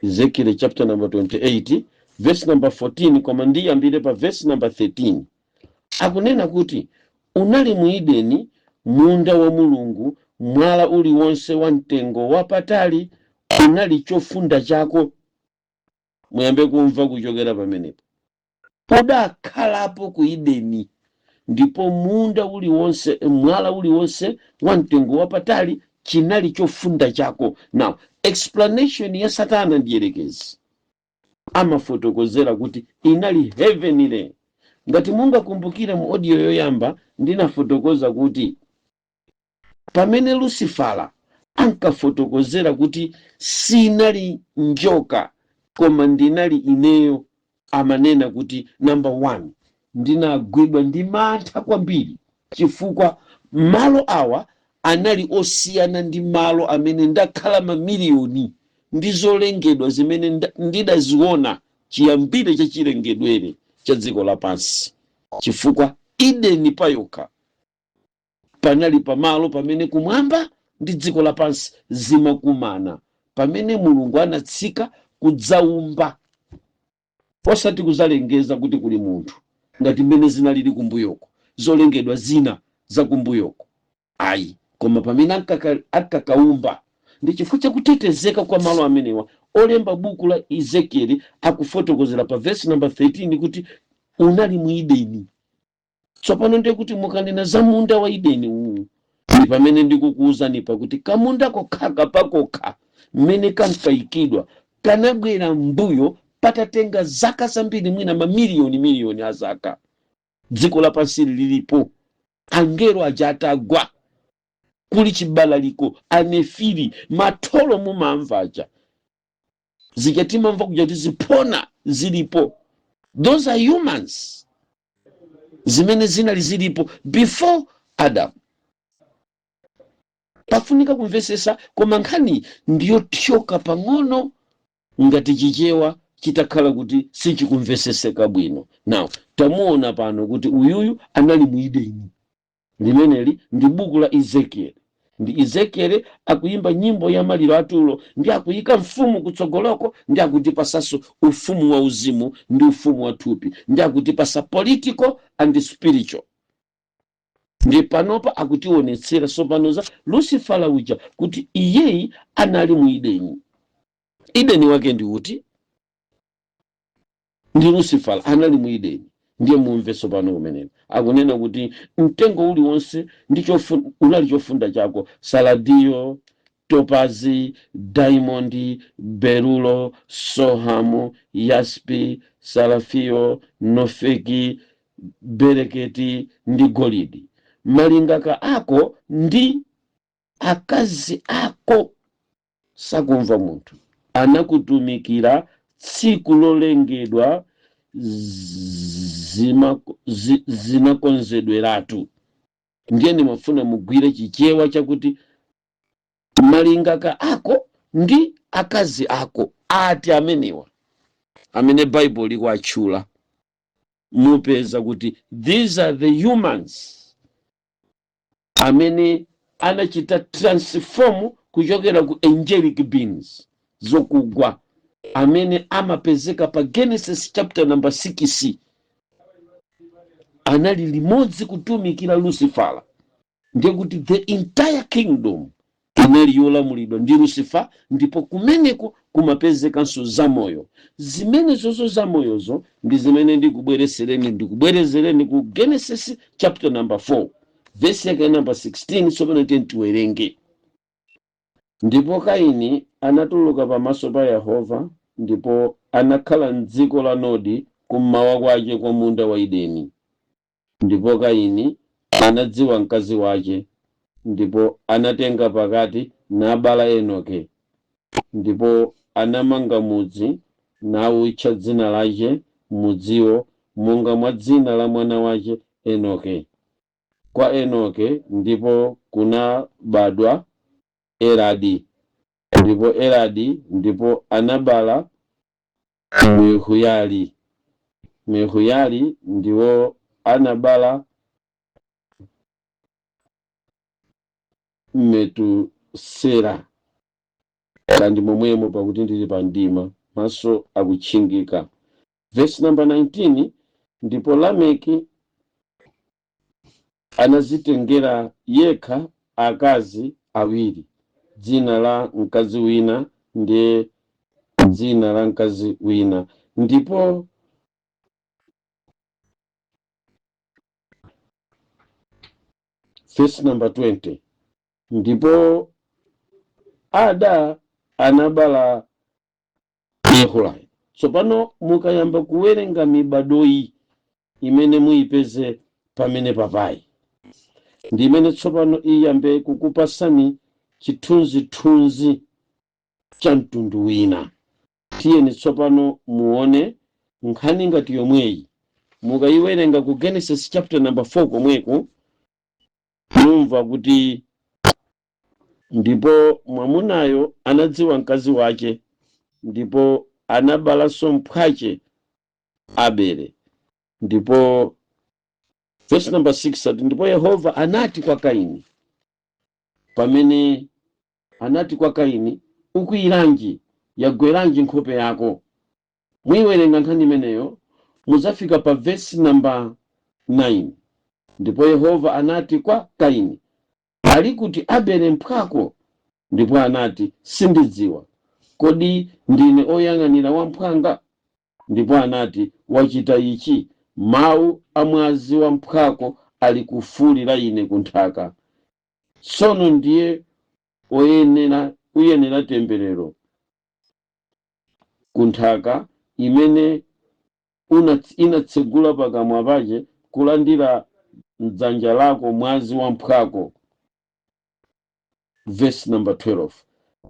Ezekiel chapter number 28 verse number 14, koma ndiyambire pa verse number 13. Akunena kuti, "Unali mu Edeni, munda wa Mulungu, mwala uliwonse wa mtengo wapatali unali chofunda chako." Muyambe kumva kuchokera pamenepo. Udakhalapo ku Edeni, Ndipo munda uliwonse, mwala uliwonse wa mtengo wapatali chinali chofunda chako. Now, explanation ya Satana ndiyerekezi amafotokozera kuti inali heavenly. Ngati mungakumbukire mu audio yoyamba, ndinafotokoza kuti pamene Lucifera ankafotokozera kuti sinali njoka koma ndinali ineyo, amanena kuti number one, ndinagwidwa ndi mantha kwambiri chifukwa malo awa anali osiyana ndi malo amene ndakhala mamiliyoni ndi zolengedwa zimene ndidaziona chiyambire cha chilengedwere cha dziko lapansi, chifukwa Edeni payokha panali pamalo pamene kumwamba ndi dziko lapansi zimakumana, pamene Mulungu anatsika kudzaumba, osati kuzalengeza kuti kuli munthu ngati mmene zinalili kumbuyoko, zolengedwa zina zakumbuyoko, ayi, koma pamene ankakaumba. Ndi chifukwa chakutetezeka kwa malo amenewa, olemba buku la Ezekieli akufotokozera pa verse number 13 kuti unali mu Edeni. Tsopano ndiye kuti mukanena za munda wa Edeni uwu, ndi pamene ndikukuwuzani pakuti kamunda kokhaka pakokha mmene kankayikidwa kanabwera mbuyo patatenga zaka zambiri, mwina mamiliyoni miliyoni a zaka dziko lapansi lilipo, angelo aja atagwa, kuli chibalaliko, Anefili, matholo mumamva aja, zija timamva kuja kuti ziphona zilipo, those are humans zimene zinali zilipo before Adam. Pafunika kumvesesa, koma nkhani ndiyothyoka pang'ono ngati Chichewa chitakhala kuti sichikumveseseka bwino. Now, tamuona pano kuti uyuyu anali mu Edeni. Limeneli ndi buku la Ezekieli, ndi Ezekieli akuyimba nyimbo ya maliro atulo, ndi akuyika mfumu kutsogoloko, ndi akutipasanso ufumu wa uzimu ndi ufumu wa thupi, ndi akutipasa political and spiritual. Ndi panopa akutionetsera tsopano za Lucifera uja kuti iyeyi anali mu Edeni. Edeni wake ndi uti? Ndi Lucifera anali mu Edeni. Ndiye mumve tsopano kumeneko akunena kuti mtengo uliwonse ndi unali chofunda chako: sardiyo, topazi, diamond, berulo, sohamu, yaspi, sarafio, nofeki, bereketi ndi golidi. Malingaka ako ndi akazi ako sakumva munthu anakutumikira tsiku lolengedwa zinakonzedweratu. Ndiye ndimafuna mugwire Chichewa chakuti malingaka ako ndi akazi ako ati amenewa amene Baibulo likuatchula. Mupeza kuti these are the humans amene anachita transform kuchokera ku angelic beings zokugwa, amene amapezeka pa Genesis chapter number 6, anali limodzi kutumikira Lucifer. Ndiye kuti the entire kingdom inali yolamulidwa ndi Lucifer, ndipo kumeneko kumapezekanso zamoyo. Zimene zozo zamoyozo ndi zimene ndikubweresereni, ndikubwerezereni ku Genesis chapter number 4, verse yake number 16. Tsopano tiye tiwerenge. Ndipo Kaini anatuluka pamaso pa Yehova, ndipo anakhala m'dziko la Nodi, kummawa kwake kwa munda wa Edeni. Ndipo Kaini anadziwa mkazi wake, ndipo anatenga pakati nabala Enoke. Ndipo anamanga mudzi, nawutcha dzina lake mudziwo monga mwa dzina la mwana wake Enoke. Kwa Enoke ndipo kunabadwa Eradi, ndipo Eradi ndipo anabala Mehuyali. Mehuyali ndiwo anabala Metusela. Kandi momwemo, pakuti ndili pa mdima, maso akutchingika. Verse number 19: Ndipo Lameki anazitengera yekha akazi awiri, dzina la mkazi wina ndi dzina la mkazi wina, ndipo Verse number 20, ndipo Ada anabala Yehulayi. Tsopano mukayamba kuwerenga mibadoyi imene muyipeze pamene papayi, ndi imene tsopano iyambe kukupasani chithunzithunzi cha mtundu wina. Tiyeni tsopano muone nkhani ngati yomweyi mukayiwerenga ku Genesis chapter number 4 komweko, mumva kuti ndipo mwamunayo anadziwa mkazi wake, ndipo anabalanso mphwache Abele. Ndipo verse number 6 ati, ndipo Yehova anati kwa Kaini, pamene anati kwa Kaini, ukwiyiranji? Yagweranji nkhope yako? Muyiwerenga nkhani imeneyo, muzafika pa verse number 9. Ndipo Yehova anati kwa Kaini, ali kuti Abele mphwako? Ndipo anati, sindidziwa, kodi ndine oyang'anira wa mphwanga? Ndipo anati, wachita ichi, mawu a mwazi wa mphwako ali kufuulira ine kunthaka. Tsono ndiye uyenera temberero kunthaka imene inatsegula pakamwa pache kulandira mdzanja lako mwazi wa mphwako. Verse number 12,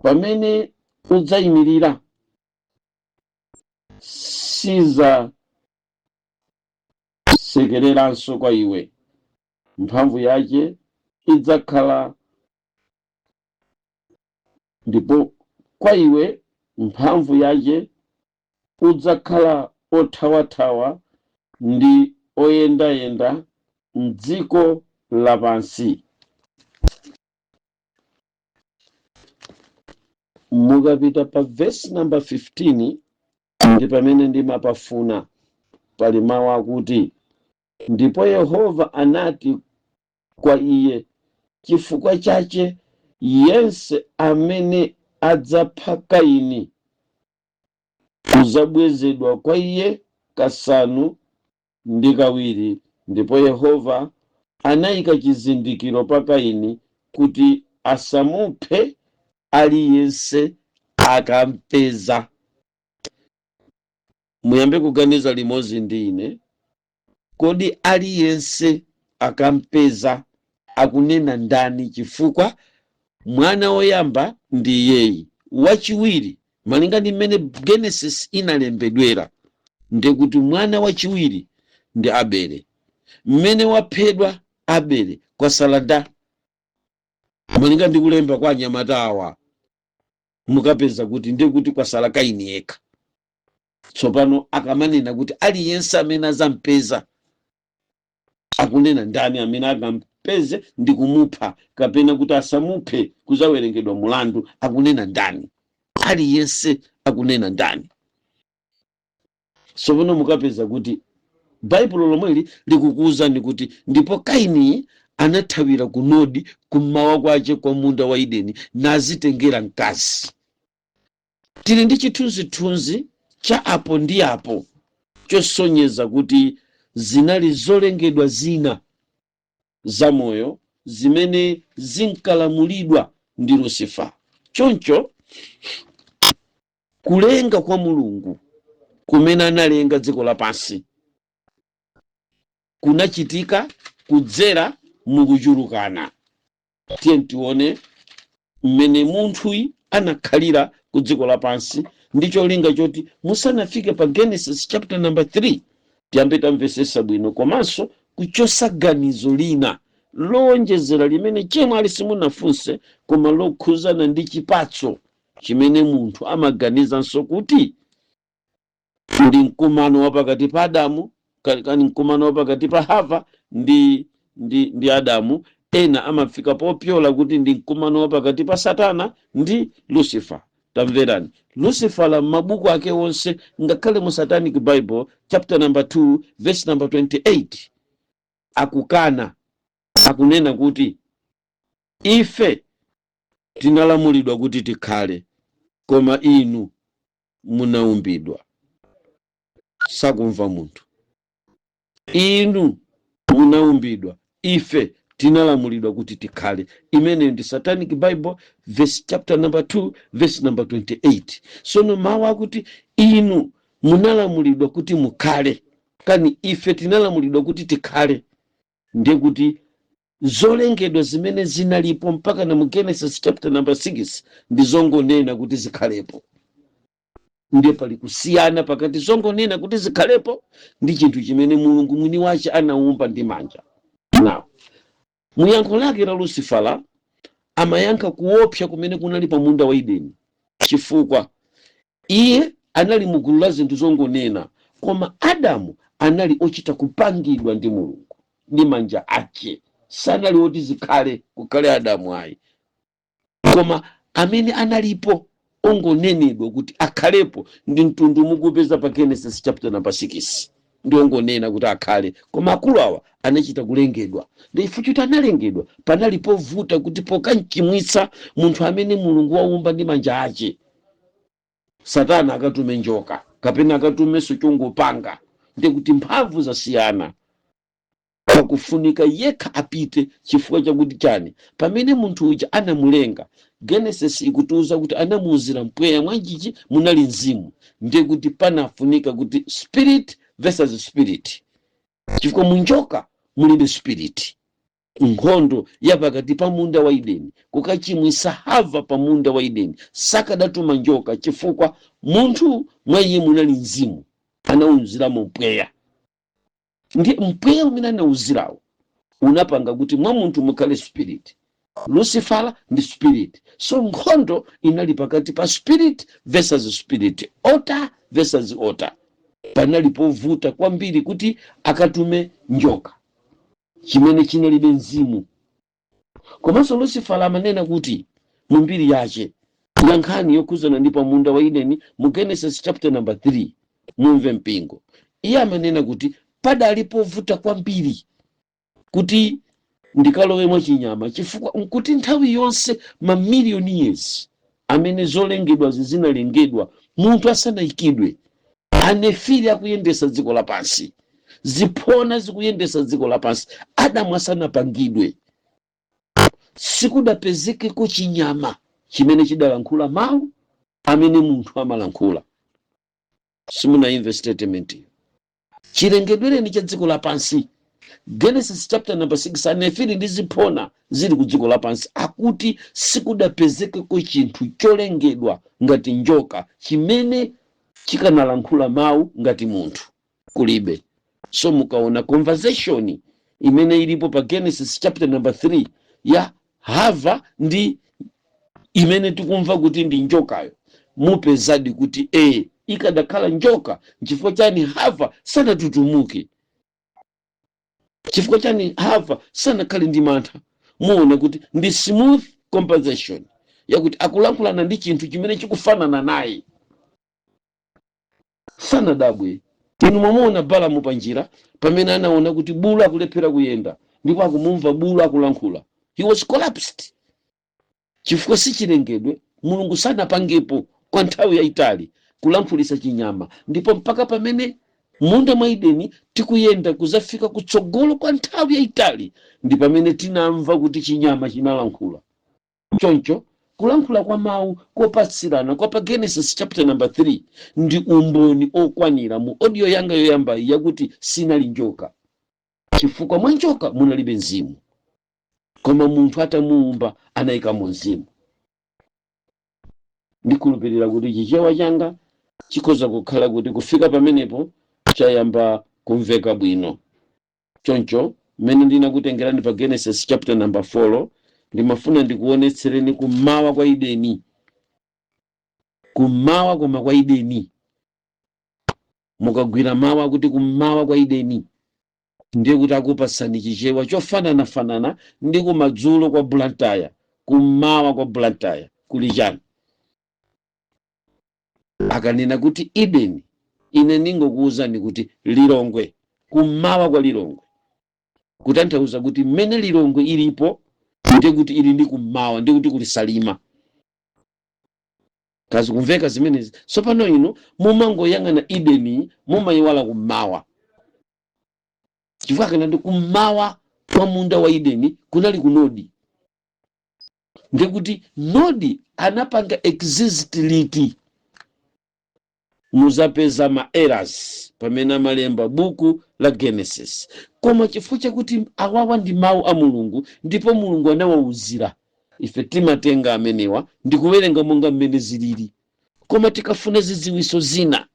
pamene udzayimirira sizasekereranso kwa iwe, mphamvu yache idzakhala ndipo kwa iwe mphamvu yache udzakhala othawathawa ndi oyendayenda mdziko lapansi. Mukapita pa verse number 15, ndi pamene ndimapafuna, pali mawu akuti, ndipo Yehova anati kwa iye, chifukwa chache yense amene adzapha Kaini kuzabwezedwa kwa iye kasanu ndi kawiri. Ndipo Yehova anayika chizindikiro pa Kaini kuti asamuphe aliyense akampeza. Muyambe kuganiza limodzi ndi ine, kodi aliyense akampeza akunena ndani? Chifukwa mwana woyamba ndi iyeyi, wachiwiri malinga ndi mmene Genesis inalembedwera ndikuti mwana wachiwiri ndi Abele. Mmene waphedwa Abele, kwasala nda? Malinga ndi kulemba kwa anyamata awa, mukapeza kuti ndikuti kwasala Kaini yekha. Tsopano akamanena kuti aliyense amene azampeza, akunena ndani amene akampeze ndi kumupha, kapena kuti asamuphe kuzawerengedwa mulandu? Akunena ndani? Aliyense akunena ndani? Tsopano mukapeza kuti Baibulo lomweli likukuwuzani kuti ndipo Kaini anathawira ku Nodi, kummawa kwache kwa munda wa Edeni, nazitengera mkazi. Tili ndi chithunzithunzi cha apo ndi apo chosonyeza kuti zinali zolengedwa zina zamoyo zimene zinkalamulidwa ndi Lucifer. Choncho kulenga kwa Mulungu kumene analenga dziko lapansi kunachitika kudzera mukuchulukana. Tiye tione mmene munthuyi anakhalira ku dziko lapansi ndi cholinga choti musanafike pa Genesis chapter number 3 tiyambe tamvesesa bwino, komanso kuchosa ganizo lina lowonjezera limene chemwe ali simunafunse, koma lokhuzana ndi chipatso chimene munthu amaganizanso kuti ndi mkumano wa pakati pa Adamu, kani mkumano wa pakati pa Hava ndi Adamu. Ena amafika popyola kuti ndi mkumano wa pakati pa Satana ndi Lucifer. Tamverani, Lucifer la m'mabuku ake onse, ngakhale mu Satanic Bible chapter number 2 verse number 28, akukana, akunena kuti ife tinalamulidwa kuti tikhale, koma inu munaumbidwa. Sakumva munthu. Inu munaumbidwa, ife Tinalamulidwa kuti tikhale. Imeneyo ndi Satanic Bible, verse, chapter number 2, verse number 28. Sono mawu akuti inu munalamulidwa kuti mukhale, kani ife tinalamulidwa kuti tikhale, ndiye kuti zolengedwa zimene zinalipo mpaka na mu Genesis chapter number 6 ndi zongonena kuti zikhalepo. Ndiye pali kusiyana pakati zongonena kuti zikhalepo ndi chinthu chimene Mulungu mwini wace anaumba ndi manja. Now, muyankho lake la Lucifera amayankha kuopsa kumene kunali pa munda wa Edeni, chifukwa iye anali mugulu la zinthu zongonena, koma Adamu anali ochita kupangidwa ndi Mulungu ndi manja ake. Sanali oti zikhale, kukhale Adamu ayi, koma amene analipo ongonenedwa kuti akhalepo ndi mtundu mukupeza pa Genesis chapter number 6, ndi ongonena kuti akhale. Koma akulu awa anachita kulengedwa. Ndi chifukwa choti analengedwa, panali povuta kuti pokamchimwitsa munthu amene Mulungu waumba ndi manja ake, Satana akatume njoka kapena akatumenso chongopanga. Ndiye kuti mphamvu zasiyana, pakufunika yekha apite. Chifukwa chakuti chani? Pamene munthu uja anamulenga, Genesis ikutiuza kuti anamuuzira mpweya, mwanjichi munali mzimu. Ndiye kuti panafunika kuti spirit versus spirit, chifukwa munjoka mulibe spirit. Nkhondo ya pakati pa munda wa Edeni, kukachimwisa Hava pa munda wa Edeni, sakadatuma njoka, chifukwa munthu mwa iye munali mzimu, anauziramo mpweya. Ndi mpweya umene anauzirawo unapanga kuti mwa munthu mukhale spirit. Lucifera ndi spirit, so nkhondo inali pakati pa spirit versus spirit, altar versus altar. Panali povuta kwambiri kuti akatume njoka chimene chinalibe mzimu. Komanso Lucifera amanena kuti mu mbiri yace ya nkhani yokhuzana ndi pamunda wa Edeni mu Genesis chapter number 3, mumve mpingo, iye amanena kuti padali povuta kwambiri kuti ndikalowe mwachinyama, chifukwa nkuti nthawi yonse, ma million years amene zolengedwa zinalengedwa, munthu asanayikidwe, Anefili akuyendesa dziko lapansi, ziphona zikuyendesa dziko lapansi, Adamu asanapangidwe, sikudapezekeko chinyama chimene chidalankhula mawu amene munthu amalankhula. Simunayimve statement iyo? Chilengedwereni cha dziko lapansi, Genesis chapter number 6, Anefili ndi ziphona zili ku dziko lapansi, akuti sikudapezekeko chinthu cholengedwa ngati njoka chimene chikanalankhula mawu ngati munthu, kulibe. So mukaona conversation imene ilipo pa Genesis chapter number 3 ya Hava ndi imene tikumva kuti ndi njokayo, mupezadi kuti ikadakhala njoka, nchifukwa chani Hava sanatutumuke? Chifukwa chani Hava sanakhale ndi mantha? Muona kuti ndi smooth conversation yakuti akulankhulana ndi chinthu chimene chikufanana naye, sanadabwe. Inu mwamuona Balamu panjira pamene anaona kuti bulu akulephera kuyenda ndipo akumumva bulu akulankhula, he was collapsed, chifukwa sichilengedwe. Mulungu sanapangepo kwa nthawi yayitali kulankhulisa chinyama. Ndipo mpaka pamene munda mwa Edeni tikuyenda kuzafika kutsogolo kwa nthawi yayitali, ndi pamene tinamva kuti chinyama chinalankhula. Choncho kulankhula kwa mawu kopatsirana kwa pa Genesis chapter number 3 ndi umboni okwanira mu audio yanga yoyamba yakuti sinali njoka, chifukwa mwa njoka munalibe mzimu, koma munthu atamuumba anayikamo mzimu. Ndikhulupirira kuti Chichewa changa chikhoza kukhala kuti kufika pamenepo chayamba kumveka bwino. Choncho mmene ndinakutengerani pa Genesis chapter number 4, ndimafuna ndikuonetsereni kummawa kwa Edeni, kummawa koma kwa Edeni. Mukagwira mawu akuti kummawa kwa Edeni, ndiye kuti akupatsani Chichewa chofananafanana ndi kumadzulo kwa Blantyre. Kummawa kwa Blantyre kuli chani? Akanena kuti Edeni, ine ndingokuwuzani kuti Lilongwe, kummawa kwa Lilongwe, kutanthauza kuti mmene Lilongwe ilipo, ndiye kuti ili ndi kummawa, ndiye kuti kuli Salima. Kazi kumveka zimenezi? Tsopano inu mumangoyang'ana Edeni, mumayiwala kummawa, chifukwa kana ndi kummawa Kwa munda wa Edeni kunali ku Nodi. Ndikuti Nodi anapanga exist liti? Muzapeza ma errors pamene amalemba buku la Genesis. Koma chifukwa chakuti awawa ndi mawu a Mulungu ndipo Mulungu anawauzira ife, timatenga amenewa ndi kuwerenga monga mmene zilili. Koma tikafuna zidziwiso zina,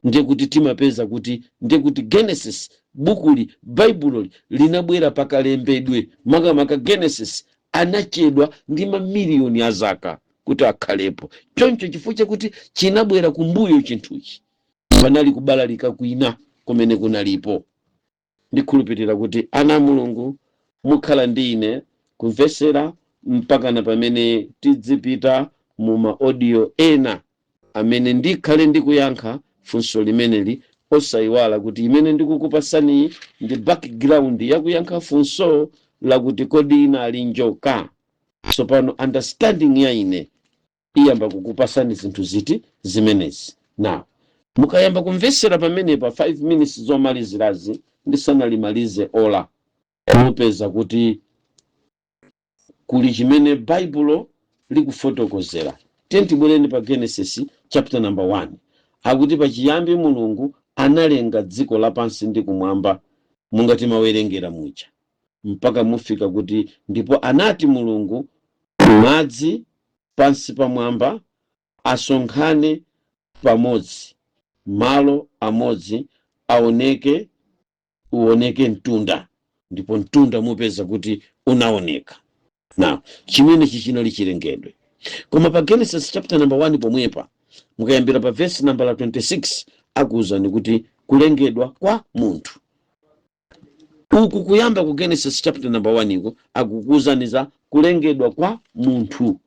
ndiye kuti timapeza kuti, ndiye kuti Genesis bukuli, Baibuloli linabwera pakalembedwe, makamaka Genesis anachedwa ndi mamiliyoni a zaka kuti akhalepo. Choncho chifukwa chakuti chinabwera kumbuyo chinthuchi, panali kubalalika kwina kumene kunalipo. Ndikhulupirira kuti ana a Mulungu mukhala ndi ine kumvesera mpakana pamene tidzipita mu ma audio ena amene ndikhale ndikuyankha funso limeneli. Osayiwala kuti imene ndikukupasaniyi ndi background yakuyankha funso lakuti, "Kodi inali njoka?" Tsopano understanding ya ine iyamba kukupasani zinthu ziti zimenezi. Now mukayamba kumvesera pamenepa 5 minutes zomalizirazi ndisanalimalize ola, mupeza kuti kuli chimene Baibulo likufotokozera. Tibwereni pa Genesis chapter number 1. Akuti pachiyambi Mulungu analenga dziko lapansi ndi kumwamba, munga timawerengera muja, mpaka mufika kuti, "Ndipo anati Mulungu, madzi pansi pamwamba asonkhane pamodzi malo amodzi, aoneke, uoneke mtunda." Ndipo mtunda mupeza kuti unaoneka. Now chimenechi chinali chilengedwe. Koma pa Genesis chapter number 1 pomwepa, mukayambira pa verse number 26, akuwuzani kuti kulengedwa kwa munthu uku kuyamba ku Genesis chapter number 1 iko akukuwuzani za kulengedwa kwa munthu.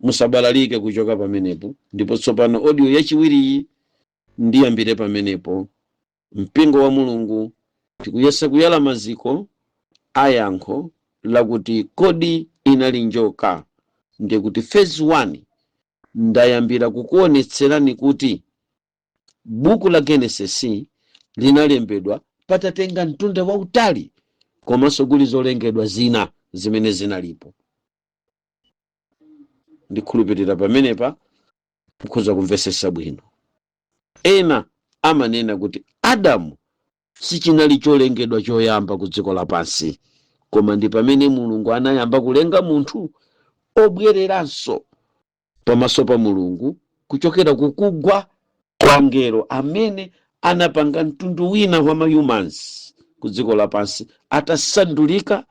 Musabalalike kuchoka pamenepo. Ndipo tsopano audio yachiwiriyi ndiyambire pamenepo. Mpingo wa Mulungu, tikuyesa kuyala maziko ayankho lakuti, "Kodi inali njoka?" Ndiye kuti phase 1 ndayambira kukuonetserani kuti buku la Genesis linalembedwa patatenga mtunda wautali, komanso kuli zolengedwa zina zimene zinalipo. Ndikhulupirira pamenepa mukhoza kumvesesa bwino. Ena amanena kuti Adamu sichinali cholengedwa choyamba ku dziko lapansi, koma ndi pamene Mulungu anayamba kulenga munthu obwereranso pamaso pa Mulungu kuchokera kukugwa kwa ngelo amene anapanga mtundu wina wa ma humans ku dziko lapansi, atasandulika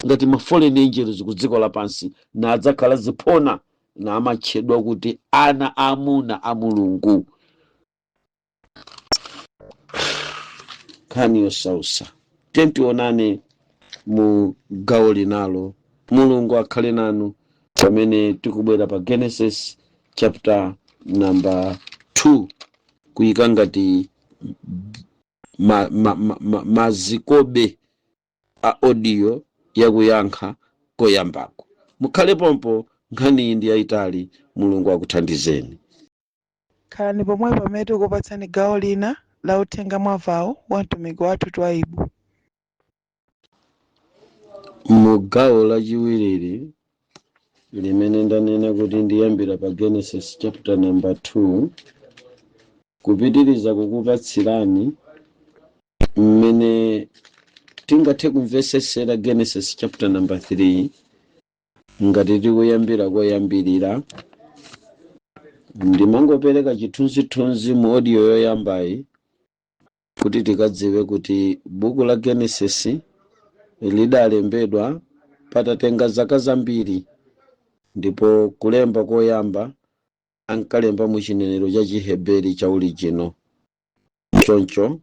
ngati ma fallen angels ku dziko lapansi, na adzakhala ziphona na amatchedwa kuti ana amuna a Mulungu. Nkhani yosausa. Tionane mu gawo linalo. Mulungu akhale nanu pamene tikubwera pa Genesis chapter number 2, kuyika ngati mazikobe a audio yakuyankha koyambako. Mukhale pompo, nkhani iyi ndi yayitali. Mulungu akuthandizeni. Khalani pomwe pamene tikupatsani gawo lina la uthenga mwavawo wa mtumiki wathu Twaibu. Mu gawo lachiwiriri limene ndanena kuti ndiyambira pa Genesis chapter number 2, kupitiriza kukupatsirani mmene tingathe kumvesesera Genesis chapter number 3 ngati tikuyambira koyambirira. Ndimangopereka chithunzithunzi mu audio yoyambayi kuti tikadziwe kuti buku la Genesis lidalembedwa patatenga zaka zambiri, ndipo kulemba koyamba ankalemba mu chinenero cha Chiheberi cha original. Choncho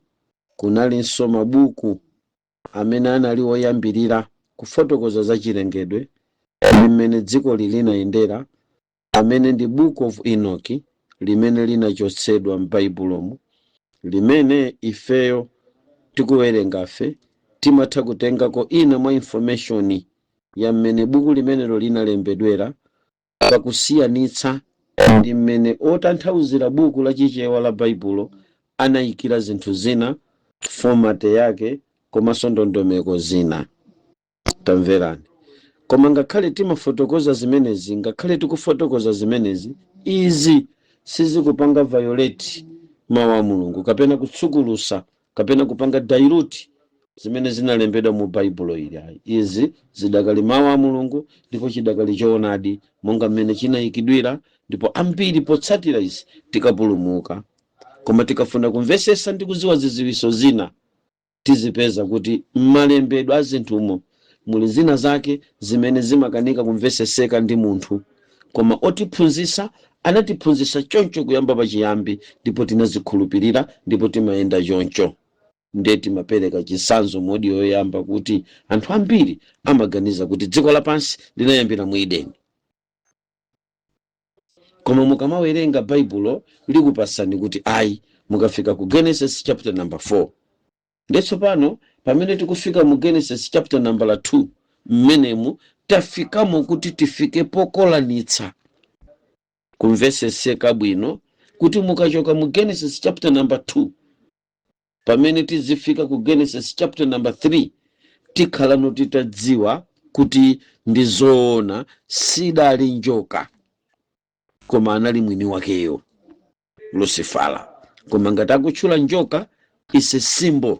kunalinso mabuku amene anali oyambirira kufotokoza za chilengedwe ndi mmene dziko linayendera, amene ndi Book of Enoch, limene linachotsedwa m'Baibulomu, limene ifeyo tikuwerengafe timatha kutengako ina mwa information ya mmene buku limenelo linalembedwera, pakusiyanitsa ndi mmene otanthauzira buku lachichewa la Baibulo anayikira zinthu zina, format yake. komanso ndondomeko zina. Tamverani, koma ngakhale timafotokoza zimenezi, ngakhale tikufotokoza zimenezi, izi sizikupanga violate mawu a Mulungu kapena kutsukulusa kapena kupanga dilute zimene zinalembedwa mu Baibulo ili, ayi. Izi zidakali mawu a Mulungu ndipo chidakali choonadi monga mmene chinayikidwira, ndipo ambiri potsatira izi tikapulumuka. Koma tikafuna kumvesesa ndi kuziwa ziziwiso zina, tizipeza kuti m'malembedwe a zinthumo muli zina zake zimene zimakanika kumveseseka ndi munthu, koma otiphunzitsa anatiphunzitsa choncho kuyamba pachiyambi, ndipo tinazikhulupirira ndipo timayenda choncho. Ndiye timapereka chitsanzo mu audio yoyamba kuti anthu ambiri amaganiza kuti dziko lapansi linayambira mu Edeni, koma mukamawerenga Baibulo likupasani kuti ayi, mukafika ku Genesis chapter number 4. Ndiye tsopano pamene tikufika mu Genesis chapter number 2, mmenemu tafikamo kuti tifike pokolanitsa kumveseseka bwino kuti mukachoka mu Genesis chapter number 2, pamene tizifika ku Genesis chapter number 3, tikhala titadziwa kuti ndi zoona, sidali njoka koma anali mwini wakeyo Lucifera. Koma ngati akutchula njoka, is a symbol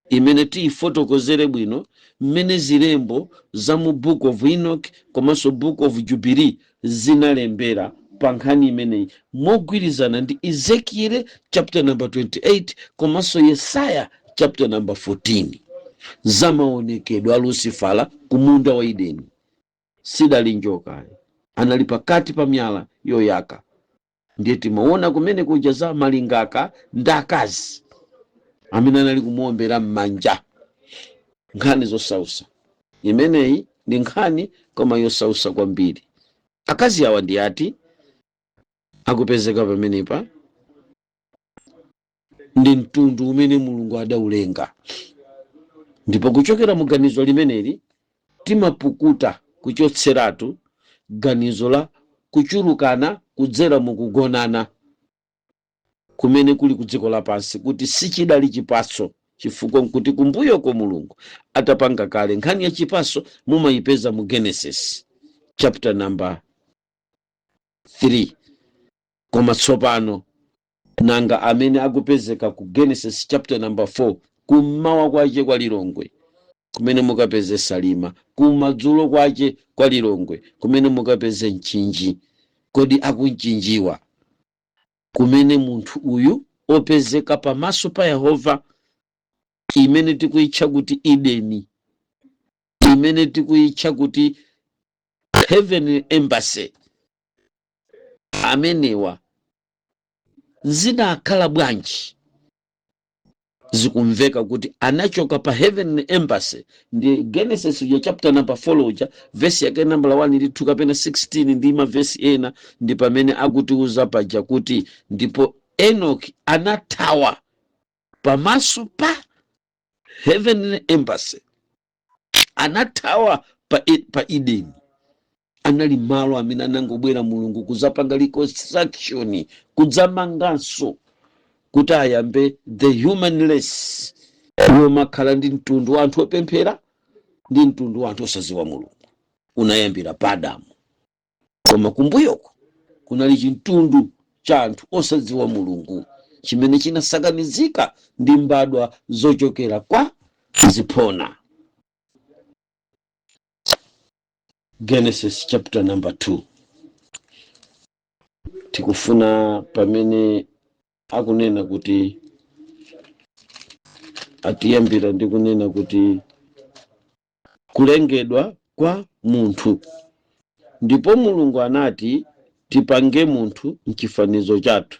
imene tiyifotokozere bwino mmene zilembo za mu Book of Enoch komanso Book of Jubilee zinalembera pa nkhani imeneyi, mogwirizana ndi Ezekiel chapter number 28 komanso Yesaya chapter number 14, za maonekedwe a Lucifera ku munda wa Edeni. Sidali njoka, anali pakati pa miyala yoyaka. Ndiye timaona kumene kuja za malingaka ndi akazi amene anali kumuombera m'manja. Nkhani zosausa imeneyi, ndi nkhani koma yosausa kwambiri. Akazi awa ndi ati akupezeka pamenepa? Ndi mtundu umene Mulungu adaulenga, ndipo kuchokera mu ganizo limeneli timapukuta kuchotseratu ganizo la kuchulukana kudzera mukugonana kumene kuli ku dziko lapansi, kuti sichidali chipatso, chifukwa nkuti kumbuyoko Mulungu atapanga kale nkhani ya chipatso. Mumayipeza mu Genesis chapter number 3. Koma tsopano nanga amene akupezeka ku Genesis chapter number 4, kummawa kwace kwa Lilongwe kumene mukapeze Salima, kumadzulo kwace kwa Lilongwe kumene mukapeze Mchinji, kodi akumchinjiwa kumene munthu uyu opezeka pamaso pa Yehova, imene tikuyitcha kuti Edeni, imene tikuyitcha kuti Heavenly Embassy, amenewa zinakhala bwanji? Zikumveka kuti anachoka pa Heavenly Embassy. Ndi Genesis uja chapter number 4 uja, vesi yake number 1 ndi 2 kapena 16 ndi mavesi ena, ndi pamene akutiuza paja kuti ndipo Enoch anathawa pamaso pa Heavenly Embassy, anathawa pa Eden. Anali malo amene anangobwera Mulungu kuzapanga reconstruction, kudzamanganso kuti ayambe the human race yomakhala ndi mtundu wa anthu opemphera ndi mtundu wa anthu osaziwa Mulungu. Unayambira pa Adamu, koma kumbuyoko kunali chimtundu cha anthu osadziwa Mulungu chimene chinasakanizika ndi mbadwa zochokera kwa ziphona. Genesis chapter number 2, tikufuna pamene akunena kuti atiyambira ndi kunena kuti kulengedwa kwa munthu. Ndipo Mulungu anati, "Tipange munthu mchifanizo chathu,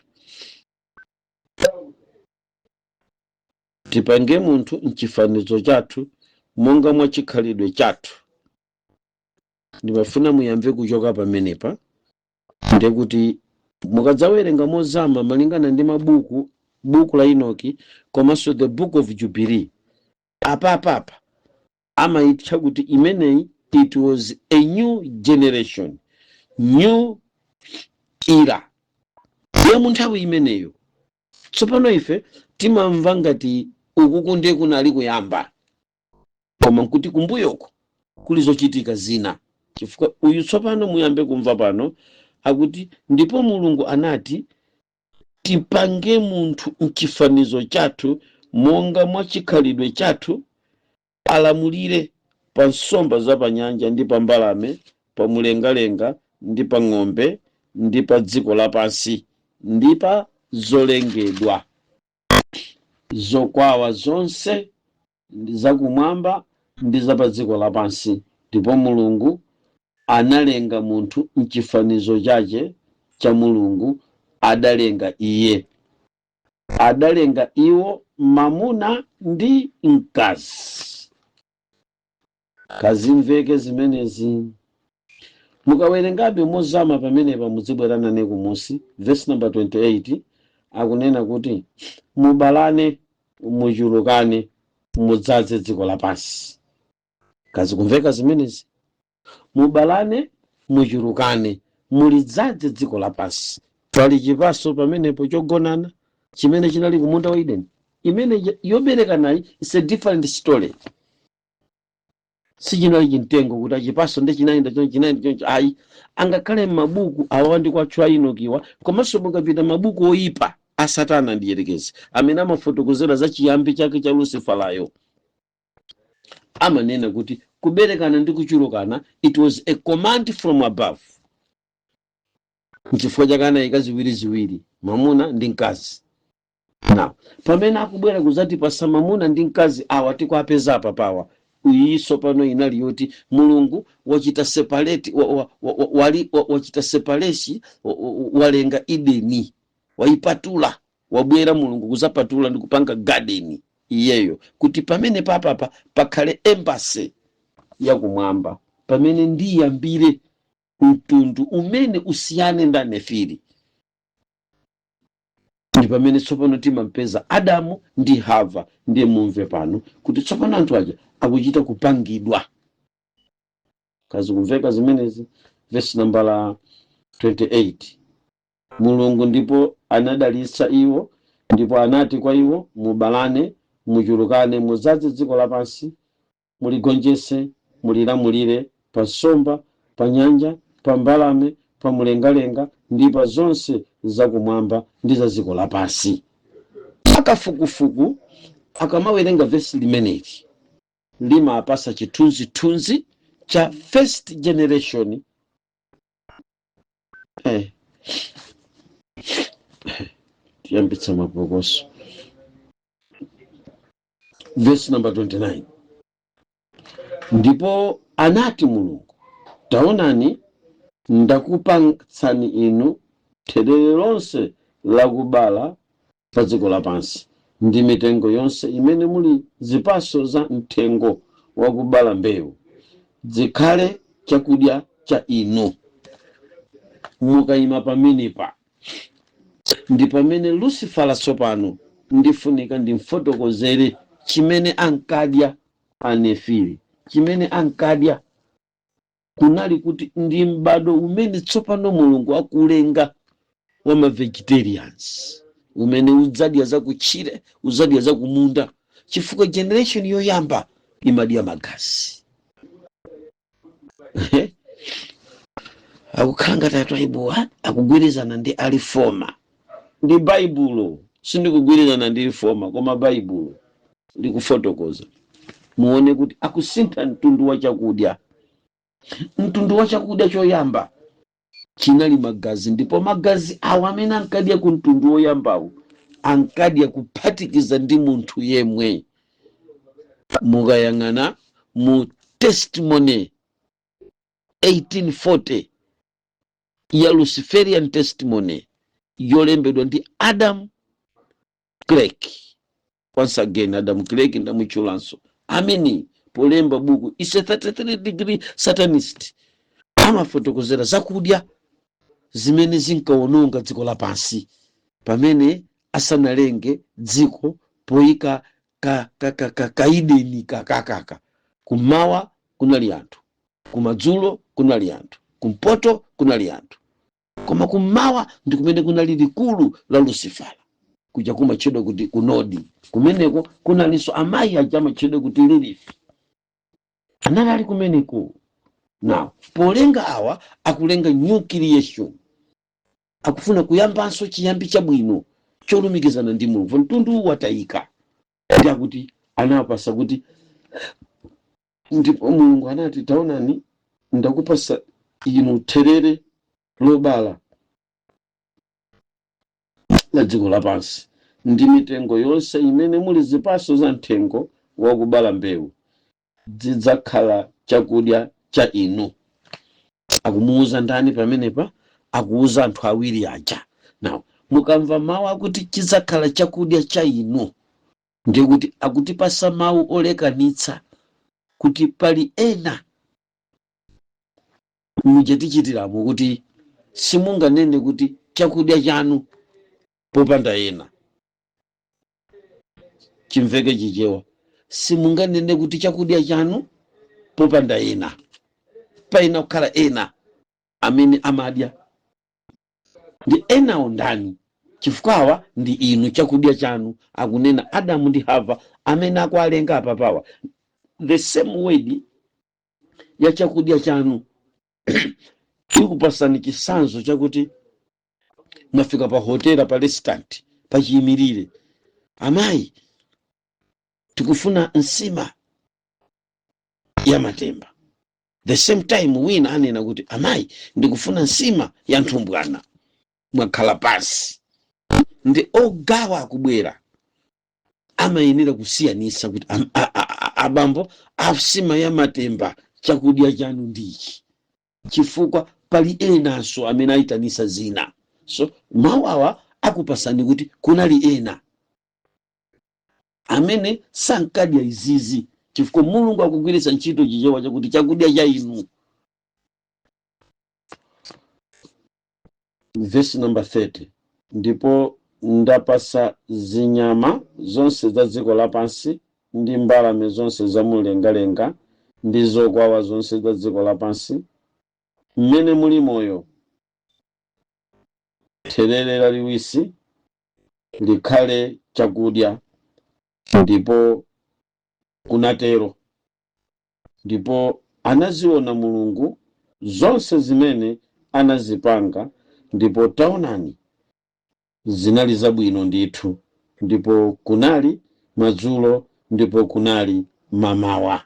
tipange munthu mchifanizo chathu, monga mwa chikhalidwe chathu." Ndimafuna muyamve kuchoka pamenepa, ndekuti mukadzawerenga mozama malingana ndi mabuku, buku la Enoki komanso the Book of Jubilee, apapapa amayitcha kuti imeneyi it was a new generation, new era ya mu nthawi imeneyo. Tsopano ife timamva ngati Ukuku ndiye kunali kuyamba, koma nkuti kumbuyoko kuli zochitika zina, chifukwa uyu tsopano muyambe kumva pano akuti, "Ndipo Mulungu anati, tipange munthu mchifanizo chathu, monga mwa chikhalidwe chathu, alamulire pa nsomba za pa nyanja ndi pa mbalame pa mlengalenga ndi pa ng'ombe ndi pa dziko lapansi ndi pa zolengedwa zokwawa zonse ndi zakumwamba ndi za pa dziko lapansi." Ndipo Mulungu analenga munthu mchifanizo chache cha Mulungu adalenga iye, adalenga iwo mamuna ndi mkazi. Kazimveke zimenezi. Mukawerengabe mozama pamenepa, muzibwera nane kumusi, verse number 28, akunena kuti, "Mubalane, muchulukane, mudzaze dziko lapansi." Kazikumveka zimenezi? Mubalane, muchulukane, mulidzaze dziko lapansi. Pali chipaso pamenepo chogonana chimene chinali kumunda wa Edeni imene yobereka nayi is a different story. Sichinali chimtengo kuti achipaso ndi chinayenda choncho, chinayenda choncho, ayi. Angakhale m'mabuku awawa ndi kwathu a Enokiwa, komanso mukapita mabuku oyipa a Satana ndi Yerekezi amene amafotokozera za chiyambi chake cha Luciferayo, amanena kuti kuberekana ndi kuchulukana, it was a command from above. Nchifukwa chake anayika ziwiriziwiri, mwamuna ndi mkazi. Now pamene akubwera kuzatipasa mwamuna ndi mkazi awa tikuapeza apa pawa, uyinso pano inali yoti Mulungu wachita separate, wachita separation, walenga Edeni, waipatula. Wabwera Mulungu kuzapatula ndi kupanga garden iyeyo kuti pamene papapa pakhale embassy yakumwamba, pamene ndiyambire mtundu umene usiyane ndi Anefili. Ndi pamene tsopano timampeza Adamu ndi Hava. Ndiye mumve pano kuti tsopano anthu aja akuchita kupangidwa. Kazi kumveka zimenezi? Vesi nambala 28, Mulungu ndipo anadalitsa iwo, ndipo anati kwa iwo, "Mubalane, muchulukane, mudzaze dziko lapansi, muligonjese, mulilamulire pa nsomba pa nyanja, pa mbalame pa mlengalenga, ndi pa zonse zakumwamba ndi za dziko lapansi." Akafukufuku akamawerenga vesi limeneli, limapasa chithunzithunzi cha first generation. Tiyambitsa mapokoso. Verse number 29, ndipo anati Mulungu, "Taonani, ndakupatsani inu therere lonse lakubala pa dziko lapansi, ndi mitengo yonse imene muli zipaso za mtengo wakubala mbewu, zikhale chakudya cha inu." Mukayima pamenepa ndi pamene Lucifera tsopano ndifunika ndimfotokozere chimene ankadya Anefili. Chimene ankadya kunali kuti ndi m'bado umene tsopano Mulungu akulenga wa ma vegetarians, umene udzadya zakutchire, udzadya zakumunda, chifukwa generation yoyamba imadya magazi. Akukhala ngati atwaibuwa akugwirizana ndi a Reformer ndi Baibulo. Sindikugwirizana ndi Reformer, koma Baibulo likufotokoza. Muone kuti akusintha mtundu wa chakudya. Mtundu wa chakudya choyamba chinali magazi, ndipo magazi awo amene ankadya ku mtundu woyambawo ankadya kuphatikiza ndi munthu yemwe. Mukayang'ana mu Testimony 1840 ya Luciferian Testimony yolembedwa ndi Adam Clarke, once again Adam Clarke ndamutchulanso, amene polemba buku is a 33 degree satanist, amafotokozera zakudya zimene zinkawononga dziko lapansi pamene asanalenge dziko, poyika kaideni kakakaka. Kummawa kunali anthu, kumadzulo kunali anthu, kumpoto kunali anthu, koma kummawa ndi kumene kunali likulu la Lucifera. Kuja kumatchedwa kuti kunodi. Kumeneko kunalinso amayi aja amatchedwa kuti Lilith, anali ali kumeneko. Now, polenga awa, akulenga new creation, akufuna kuyambanso chiyambi chabwino cholumikizana ndi Mulungu. Mtundu watayika. Ndi akuti anapasa kuti, ndipo Mulungu anati, "Taonani, ndakupasa inu therere lobala la dziko lapansi, ndi mitengo yonse imene muli zipaso za mthengo wakubala mbewu, zidzakhala chakudya cha inu." Akumuuza ndani pamenepa? Akuuza anthu awiri aja. Now, mukamva mawu akuti chidzakhala chakudya cha inu, ndiye kuti akutipasa mawu olekanitsa kuti pali ena. Muja tichitiramo kuti simunganene kuti chakudya chanu popanda ena. Chimveke Chichewa, simunganene kuti chakudya chanu popanda ena. Paina kukhala ena amene amadya. Ndi enawo ndani? Chifukwa awa ndi inu, chakudya chanu, akunena Adamu ndi Hava amene akualenga apapawa. The same word ya chakudya chanu ikupasani chisanzo chakuti mwafika pa hotela, pa restaurant, pachiyimirire, "Amayi, tikufuna nsima ya matemba." The same time wina anena kuti, "Amayi, ndikufuna nsima ya nthumbwana." Mwakhala pansi, ndi ogawa akubwera, amayenera kusiyanisa kuti abambo asima ya matemba, chakudya chanu ndichi, chifukwa pali enanso amene ayitanisa zina. So mawu awa akupasani kuti kunali ena amene sankadya izizi, chifukwa Mulungu akugwiritsa ntchito Chichewa chakuti chakudya cha inu. Verse number 30: "Ndipo ndapasa zinyama zonse za dziko lapansi, ndi mbalame zonse za mumlengalenga, ndi zokwawa zonse za dziko lapansi mmene muli moyo, therere laliwisi likhale chakudya." Ndipo kunatero. Ndipo anaziona Mulungu zonse zimene anazipanga, ndipo taonani, zinali zabwino ndithu. Ndipo kunali madzulo, ndipo kunali mamawa.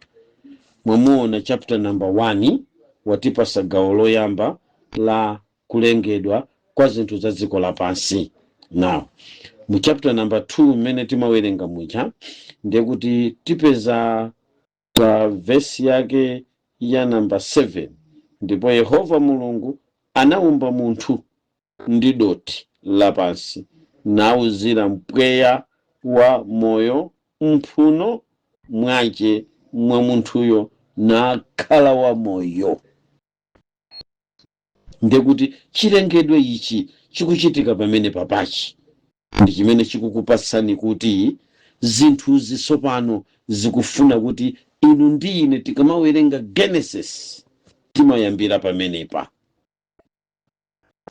Mwamuona, chapter number 1 watipasa gawo loyamba la kulengedwa kwa zinthu za dziko lapansi. Now, mu chapter number 2 mmene timawerenga muja, ndiye kuti tipeza pa vesi yake ya number 7: "Ndipo Yehova Mulungu anawumba munthu ndi dothi lapansi, nawuzira mpweya wa moyo mphuno mwace mwa munthuyo, nakhala wa moyo." Ndekuti chilengedwe ichi chikuchitika pamene papachi ndi chimene chikukupatsani kuti zinthu zitsopano zikufuna kuti inu ndi ine tikamawerenga Genesis timayambira pamenepa.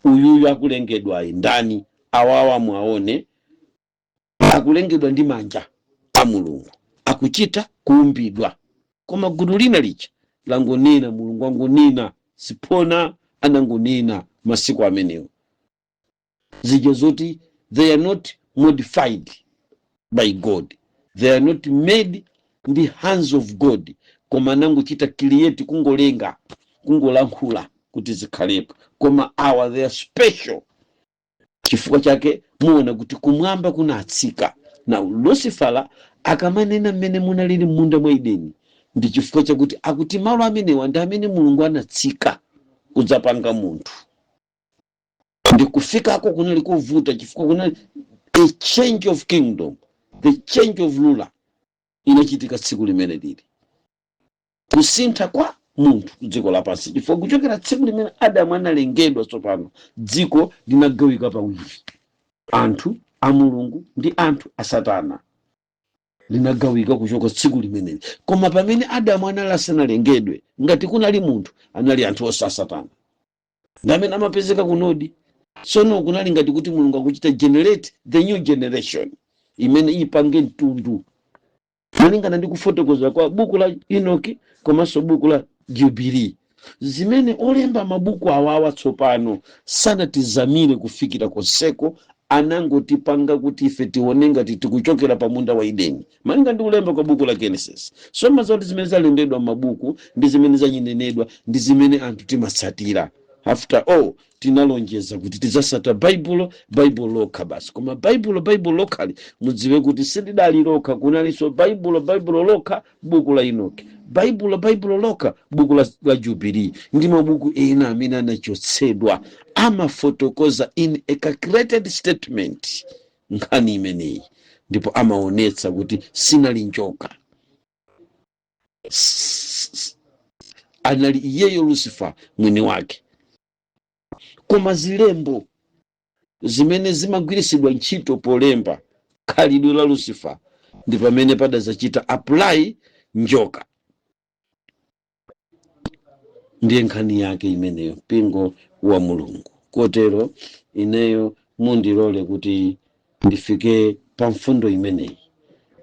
Uyuyu akulengedwayi ndani? Awawa mwaone, akulengedwa ndi manja a Mulungu, akuchita kuumbidwa. Koma gulu lina lija langonena, Mulungu angonena, ziphona anangonena masiku amenewo zija zoti they are not modified by God, they are not made ndi hands of God, koma anangochita create, kungolenga, kungolankhula kuti zikhalepo. Koma awa, they are special. Chifukwa chake muona kuti kumwamba kunatsika. Na Lucifera akamanena mmene munalili m'munda mwa Edeni, ndi chifukwa chakuti akuti malo amenewa ndi amene Mulungu anatsika kudzapanga munthu. Ndi kufikako kunali kovuta, chifukwa kunali a change of kingdom, the change of ruler inachitika tsiku limene lili kusintha kwa munthu dziko lapansi, chifukwa kuchokera tsiku limene Adamu analengedwa, tsopano dziko linagawika pawiri, anthu a Mulungu ndi anthu a Satana. Linagawika kuchoka tsiku limeneli. Koma pamene Adamu anali asanalengedwe, ngati kunali munthu, anali anthu onse a Satana ndi amene amapezeka kunodi. Tsono kunali ngati kuti Mulungu akuchita generate the new generation imene ipange mtundu malingana ndi kufotokoza kwa buku la Enoki komanso buku la Jubilee, zimene olemba mabuku awawa tsopano sanatizamire kufikira konseko. Anangotipanga kuti ife tione ngati tikuchokera pa munda wa Edeni malinga ndi kulemba kwa buku la Genesis. So maza kuti zimene zalembedwa m'mabuku ndi zimene zanyinenedwa ndi zimene anthu timatsatira. After all, tinalonjeza kuti tidzasata Baibulo, Baibulo lokha basi. Koma Baibulo, Baibulo lokhali, mudziwe kuti silidali lokha. Kunalinso Baibulo, Baibulo lokha, buku la Enoki, Baibulo, Baibulo lokha, buku la Jubilee, ndi mabuku ena amene anachotsedwa, amafotokoza in a calculated statement nkhani imeneyi, ndipo amaonetsa kuti sinali njoka, anali iyeyo Lucifer mwini wake. Koma zilembo zimene zimagwiritsidwa ntchito polemba khalidwe la Lucifer ndi pamene padazachita apply njoka. Ndiye nkhani yake imeneyo, mpingo wa Mulungu. Kotero ineyo mundilole kuti ndifike pa mfundo imeneyi.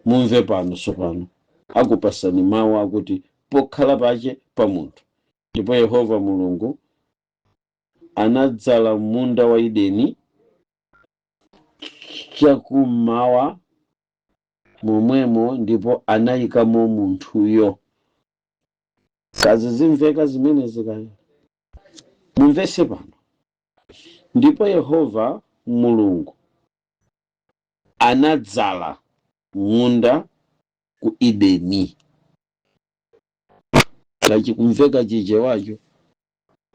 Mumve pano tsopano, akupasani mawu akuti pokhala pache pa munthu. Ndipo Yehova Mulungu anadzala munda wa Edeni chakummawa momwemo, ndipo anayikamo munthuyo. Kazi zimveka zimenezi kaya? Mumvese pano. Ndipo Yehova Mulungu anadzala munda ku Edeni. Kachikumveka Chichewacho?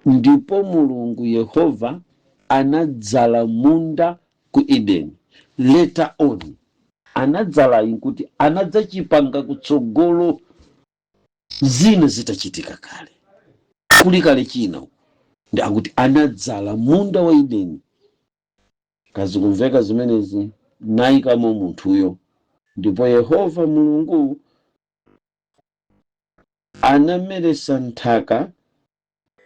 Ndipo Mulungu Yehova anadzala munda ku Edeni. Later on anadzala nkuti anadzachipanga kutsogolo, zina zitachitika kale, kuli kale china uku. Ndi akuti anadzala munda wa Edeni. Kazikumveka zimenezi? Nayikamo munthuyo. Ndipo Yehova Mulungu anameresa nthaka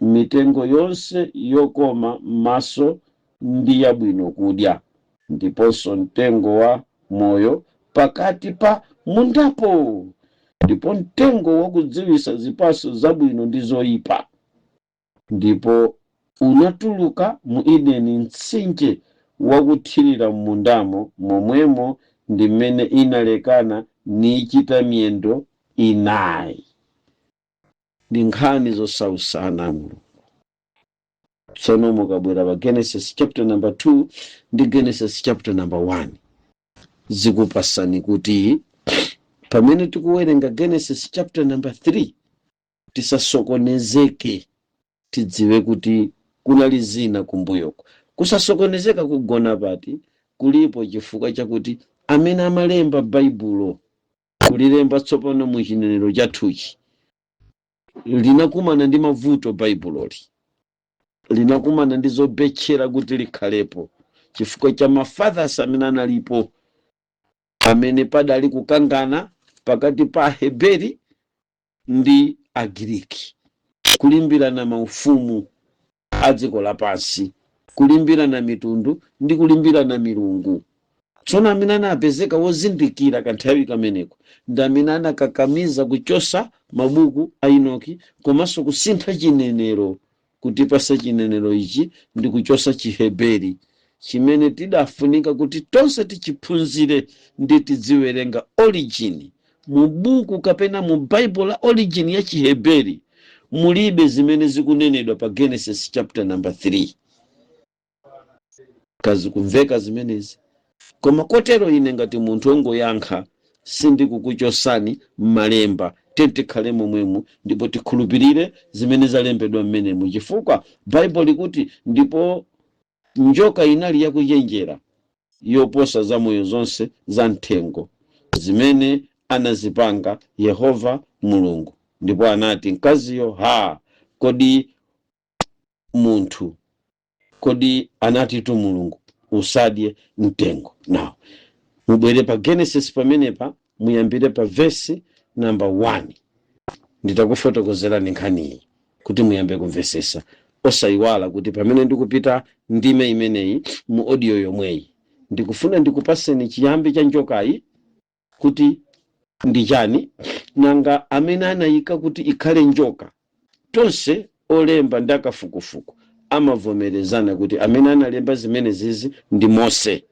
mitengo yonse yokoma m'maso ndi yabwino kudya, ndiponso mtengo wa moyo pakati pa mundapo, ndipo mtengo wakudziwitsa zipatso zabwino ndi zoyipa. Ndipo unatuluka mu Edeni mtsinje wakuthirira m'mundamo momwemo, ndi mmene inalekana nichita miyendo inayi. Ndi nkhani zosausana, Mulungu. Tsono mukabwera pa Genesis chapter number 2 ndi Genesis chapter number 1, zikupasani kuti pamene tikuwerenga Genesis chapter number 3 tisasokonezeke, tidziwe kuti kunali zina kumbuyoko. Kusasokonezeka kugona pati? Kulipo chifukwa chakuti amene amalemba Baibulo, kulilemba tsopano mu chinenero chathuchi, linakumana ndi mavuto. Baibuloli linakumana ndi zobetchera kuti likhalepo chifukwa cha mafathers amene analipo, amene padali kukangana pakati pa Aheberi ndi Agiriki, kulimbirana maufumu a dziko lapansi, kulimbirana mitundu ndi kulimbirana milungu. Tsono amene anapezeka wozindikira kanthawi kameneko ndi amene anakakamiza kuchosa mabuku a Enoki komanso kusintha chinenero, kutipasa chinenero ichi ndi kuchosa Chiheberi chimene tidafunika kuti tonse tichiphunzire ndi tidziwerenga origin mu buku kapena mu Bible la origin ya Chiheberi. Mulibe zimene zikunenedwa pa Genesis chapter number 3. Kazikumveka zimenezi? Koma kotero ine ngati munthu wongoyankha sindikukuchosani m'malemba. Tikhale momwemo ndipo tikhulupirire zimene zalembedwa m'menemo, chifukwa Baibulo likuti, "Ndipo njoka inali yakuchenjera yoposa zamoyo zonse za mthengo zimene anazipanga Yehova Mulungu. Ndipo anati mkaziyo, ha, kodi munthu, kodi anatitu Mulungu, usadye mtengo?" Now mubwere pa Genesis pamenepa, muyambire pa vesi number 1. Nditakufotokozerani nkhaniyi kuti muyambe kumvesesa. Osayiwala kuti pamene ndikupita ndime imeneyi mu audio yomweyi, ndikufuna ndikupaseni chiyambi cha njokayi kuti ndi chani. Nanga amene anayika kuti ikhale njoka? Tonse olemba ndi akafukufuku amavomerezana kuti amene analemba zimene zizi ndi Mose.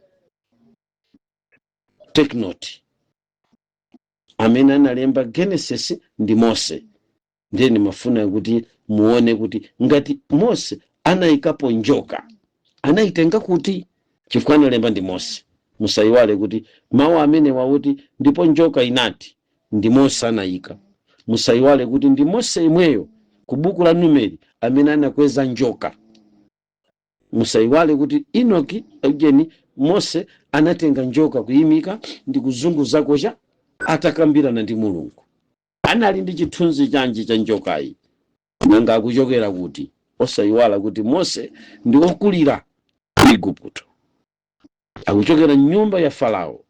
Take note, amene analemba Genesis ndi Mose. Ndiye ndimafuna kuti muone kuti ngati Mose anayikapo njoka, anayitenga kuti? Chifukwa analemba ndi Mose. Musayiwale kuti mawu amene wakuti "ndipo njoka inati" ndi Mose anayika. Musayiwale kuti ndi Mose imweyo ku buku la Numeri amene anakweza njoka. Musayiwale kuti Enoki, ujeni, Mose anatenga njoka kuyimika ndi kuzunguzako cha atakambirana ndi Mulungu. Anali ndi chithunzi chanji cha njokayi? Nanga akuchokera kuti? Osayiwala kuti Mose ndi wokulira ku Igupto, akuchokera mnyumba ya Farao.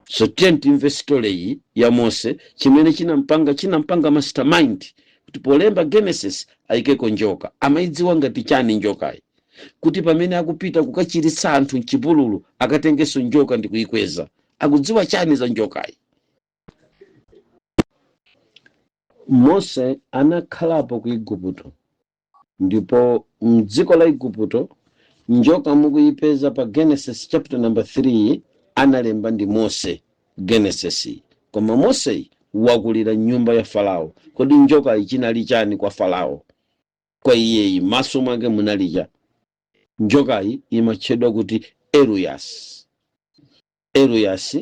So tiye timve story iyi ya Mose, chimene chinampanga mastermind kuti polemba Genesis ayikeko njoka. Amayidziwa ngati chani njokayi, kuti pamene akupita kukachiritsa anthu mchipululu akatengenso njoka ndi kuyikweza? Akudziwa chani za njokayi? Mose anakhalapo ku Igupto, ndipo mdziko la Igupto njoka mukuyipeza pa Genesis chapter number 3 analemba ndi Mose Genesis. Koma Mose wakulira nyumba ya Farao. Kodi njoka iyi chinali chani kwa Farao? Kwa iyeyi maso mwake munalija njokayi imatchedwa kuti Eruyas. Eruyas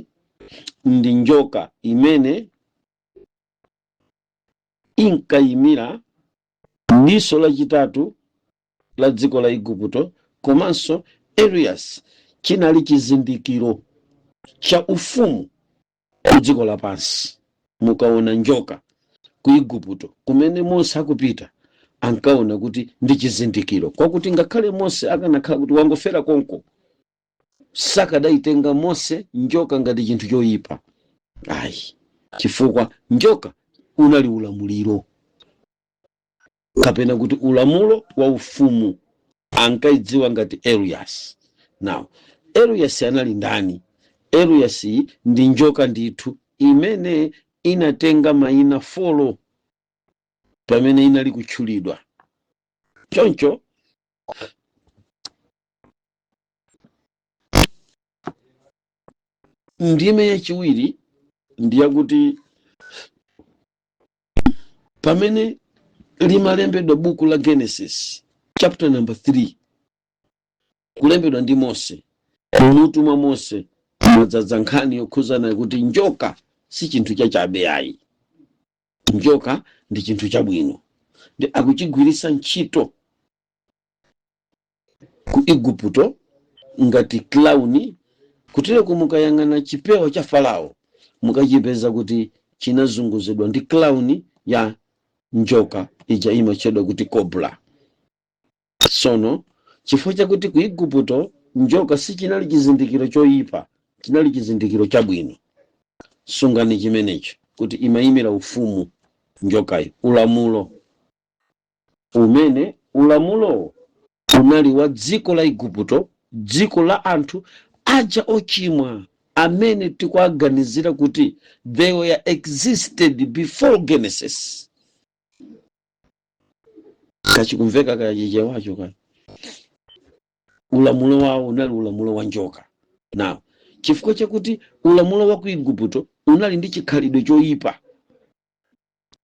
ndi njoka imene inkayimira diso lachitatu la dziko la Igupto. Komanso Eruyas chinali chizindikiro cha ufumu ku dziko lapansi. Mukaona njoka ku Igupto kumene Mose akupita, ankaona kuti ndi chizindikiro kwakuti ngakhale Mose akanakhala kuti wangofera konko, sakadayitenga Mose njoka ngati chinthu choyipa ayi, chifukwa njoka unali ulamuliro, kapena kuti ulamulo wa ufumu. Ankayidziwa ngati Eruyas. Now, Eruyas anali ndani? Eruyas ndi njoka ndithu imene inatenga mayina four pamene inali kutchulidwa choncho. Ndime yachiwiri ndiyakuti pamene limalembedwa buku la Genesis chapter number 3, kulembedwa ndi Mose, mutu mwa Mose mwadzaza nkhani yokhuzana kuti njoka si chinthu chachabe ayi, njoka ndi chinthu chabwino, ndi akuchigwiritsa ntchito ku Igupto ngati crown. Kutereko mukayang'ana chipewa cha Farao, mukachipeza kuti chinazunguzidwa ndi crown ya njoka ija imatchedwa kuti cobra. Sono chifukwa chakuti ku Igupto njoka sichinali chizindikiro choyipa, chinali chizindikiro chabwino. Sungani chimenecho kuti imayimira ufumu njokayi, ulamulo umene ulamulowo unali wa dziko la Igupto, dziko la anthu aja ochimwa amene tikuaganizira kuti they were existed before Genesis. Kachikumveka kachichewacho ka ulamulo wawo unali ulamulo wa njoka. Now, chifukwa chakuti ulamulo wa ku Igupto unali ndi chikhalidwe choyipa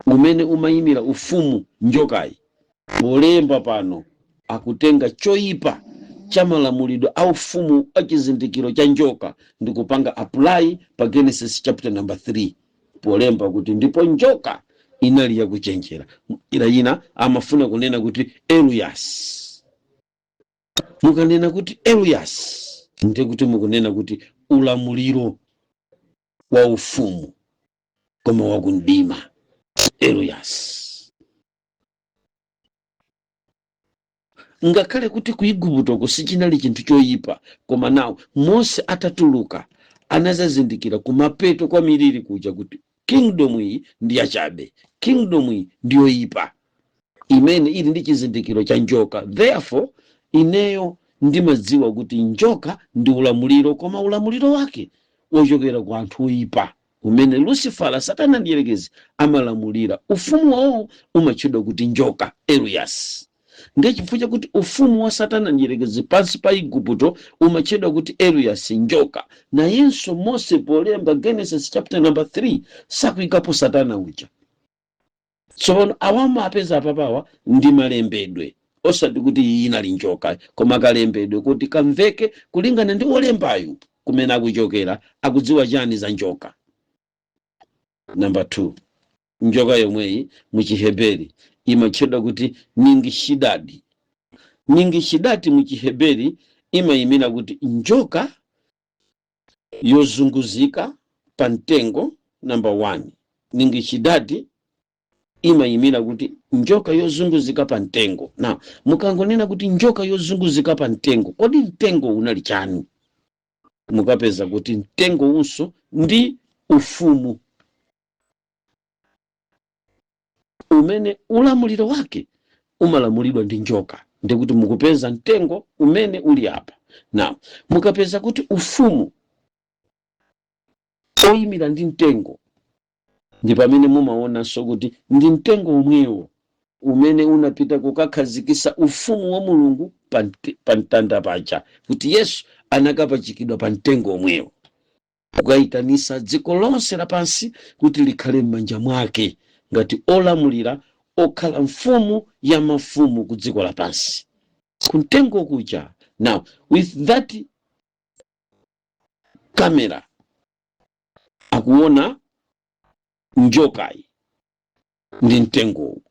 umene umayimira ufumu njokayi, polemba pano akutenga choyipa cha malamulidwe a ufumu a chizindikiro cha njoka ndi kupanga apply pa Genesis chapter number 3, polemba kuti "ndipo njoka inali yakuchenjera". Ila ina amafuna kunena kuti Eruyas. Mukanena kuti Eruyas, ndiye kuti mukunena kuti ulamuliro wa ufumu koma wakumdima, Eruyas. Ngakhale kuti ku Iguptoko sichinali chinthu choyipa, koma nawo Mose atatuluka anazazindikira kumapeto kwa miliri kuja kuti kingdom iyi ndi yachabe, kingdom iyi ndi yoyipa. Imene ili ndi chizindikiro cha njoka. Therefore ineyo ndimadziwa kuti njoka ndi ulamuliro, koma ulamuliro wake wochokera ku anthu oyipa umene Lucifera, Satana Mdierekezi, amalamulira. Ufumu wawo umatchedwa kuti njoka, Elias. Ndiye chifukwa chakuti ufumu wa Satana Mdierekezi pansi pa Igupto umatchedwa kuti Elias, njoka, nayenso Mose polemba Genesis chapter number 3 sakuyikapo Satana uja. Tsopano awama apeza apapawa ndi malembedwe, osati kuti iyi inali njoka, koma kalembedwe kuti kamveke kulingana ndi olembayo kumene akuchokera, akudziwa chani za njoka. Number 2, njoka yomweyi mu Chiheberi imatchedwa kuti Ningishidadi. Ningishidadi mu Chiheberi imayimira kuti njoka yozunguzika pa mtengo. Number 1, Ningishidadi imayimira kuti njoka yozunguzika pa mtengo. Na mukangonena kuti njoka yozunguzika pa mtengo, kodi mtengo unali chani? Mukapeza kuti mtengo unso ndi ufumu umene ulamuliro wake umalamulidwa ndi njoka. Ndikuti mukupeza mtengo umene uli apa. Now mukapeza kuti ufumu oyimira ndi mtengo, ndi pamene mumaonanso kuti ndi mtengo omwewo umene unapita kukakhazikisa ufumu wa Mulungu pa mtanda paja, kuti Yesu anakapachikidwa pa mtengo omwewo kukayitanisa dziko lonse lapansi kuti likhale m'manja mwake ngati olamulira, okhala mfumu ya mafumu ku dziko lapansi, kumtengo kuja. Now with that camera akuona njokayi ndi mtengowu.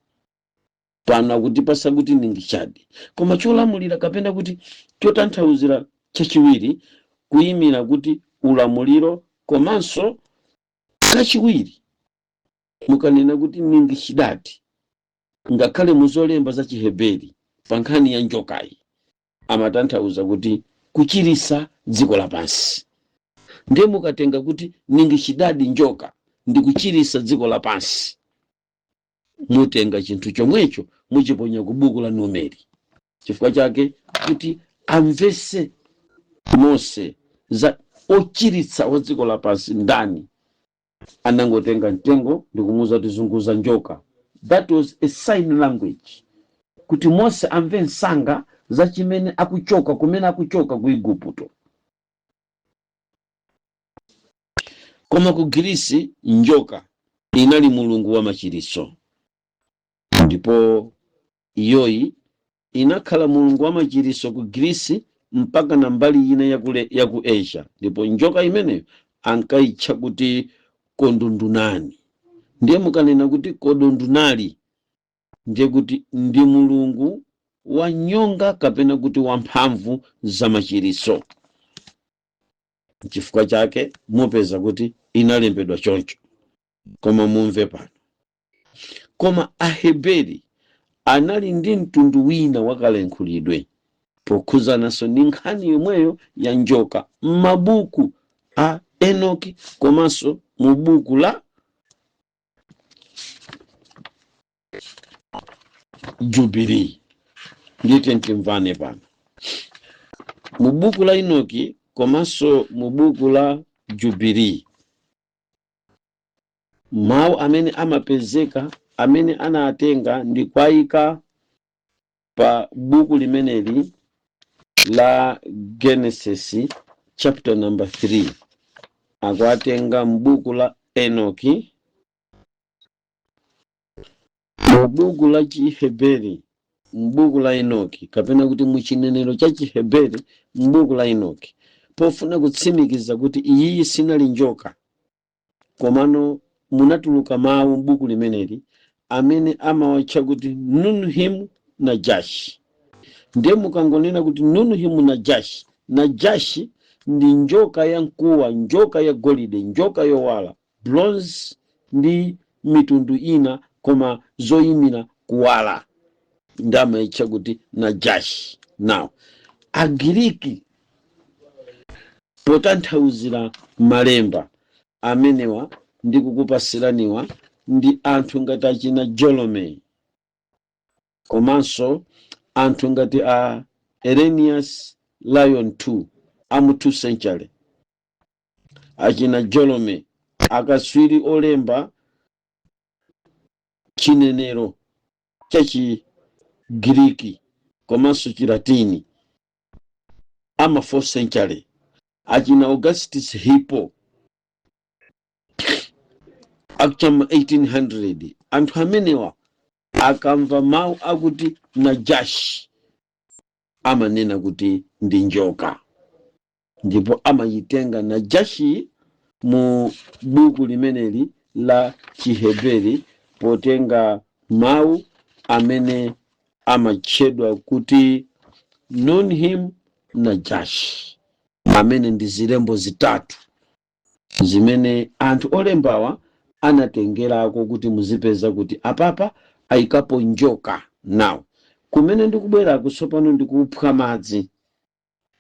Pano akutipasa kuti Ningishadi, koma cholamulira kapena kuti chotanthauzira chachiwiri kuyimira kuti ulamuliro. Komanso kachiwiri mukanena kuti Ningishidati, ngakhale muzolemba za Chiheberi pa nkhani ya njokayi amatanthauza kuti kuchirisa dziko lapansi. Ndiye mukatenga kuti Ningishidadi, njoka ndi kuchirisa dziko lapansi, mutenga chinthu chomwecho muchiponya ku buku la Numeri. Chifukwa chake kuti amvese Mose za ochiritsa wa dziko lapansi ndani, anangotenga mtengo ndikumuuza kuti zunguza njoka. That was a sign language kuti Mose amve msanga za chimene akuchoka, kumene akuchoka ku Igupto. Koma ku Girisi njoka inali mulungu wa machiritso, ndipo iyoyi inakhala mulungu wa machiritso ku Girisi mpaka na mbali ina ya ku Asia. Ndipo njoka imeneyo ankayitcha kuti Kondundunani. Ndiye mukanena kuti Kodundunali, ndiye kuti ndi mulungu wa nyonga kapena kuti wamphamvu za machiritso. Chifukwa chake mupeza kuti inalembedwa choncho. Koma mumve pano, koma Aheberi anali ndi mtundu wina wakalankhulidwe pokhuzananso ndi nkhani yomweyo ya njoka m'mabuku a Enoki komanso mu buku la Jubilee. Ndiye timvane pano mu buku la Enoki komanso mu buku la Jubilee, mawu amene amapezeka amene anatenga ndi kuwayika pa buku limeneli la Genesis chapter number 3, akuatenga m'buku la Enoki, mu buku la Chiheberi, m'buku la Enoki, kapena kuti mu chinenero cha Chiheberi m'buku la Enoki, pofuna kutsimikiza kuti iyiyi sinali njoka. Komano munatuluka mawu m'buku limeneli amene amawatcha kuti Nunhim Najashi. Ndiye mukangonena kuti Nunhim Najashi, Najashi ndi njoka ya mkuwa, njoka ya golide, njoka yowala, bronze ndi mitundu ina, koma zoyimira kuwala, ndi amayitcha kuti Najashi. Now Agiriki potanthauzira malemba amenewa ndi kukupasiraniwa ndi anthu ngati achina Jerome. Komanso anthu ngati a Irenaeus, Lyon 2 amu 2 century, achina Jerome, akaswiri olemba chinenero chachigiriki komanso Chilatini ama 4th century, achina Augustus Hippo achama 1800, anthu amenewa akamva mawu akuti Najashi amanena kuti ndi njoka, ndipo amayitenga Najashi mu buku limeneli la Chiheberi potenga mawu amene amatchedwa kuti Nunhim Najashi, amene ndi zilembo zitatu zimene anthu olembawa anatengerako kuti muzipeza kuti apapa ayikapo njoka. Now, kumene ndikubwerako tsopano, ndikuphwa madzi,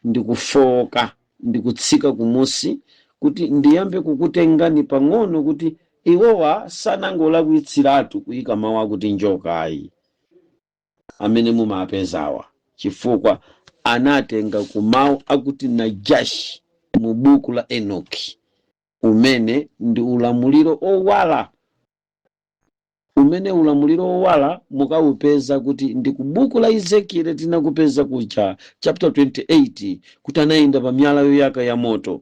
ndikufoka, ndikutsika kumusi kuti ndiyambe kukutengani pang'ono kuti iwowa sanangolakwitsiratu kuyika mawu akuti njokayi amene mumapezawa, chifukwa anatenga ku mawu akuti Najashi mu buku la Enoki, umene ndi ulamuliro owala, umene ulamuliro owala mukawupeza kuti ndi ku buku la Ezekiel tinakupeza kuja, chapter 28, kuti anayenda pa miyala yoyaka ya moto.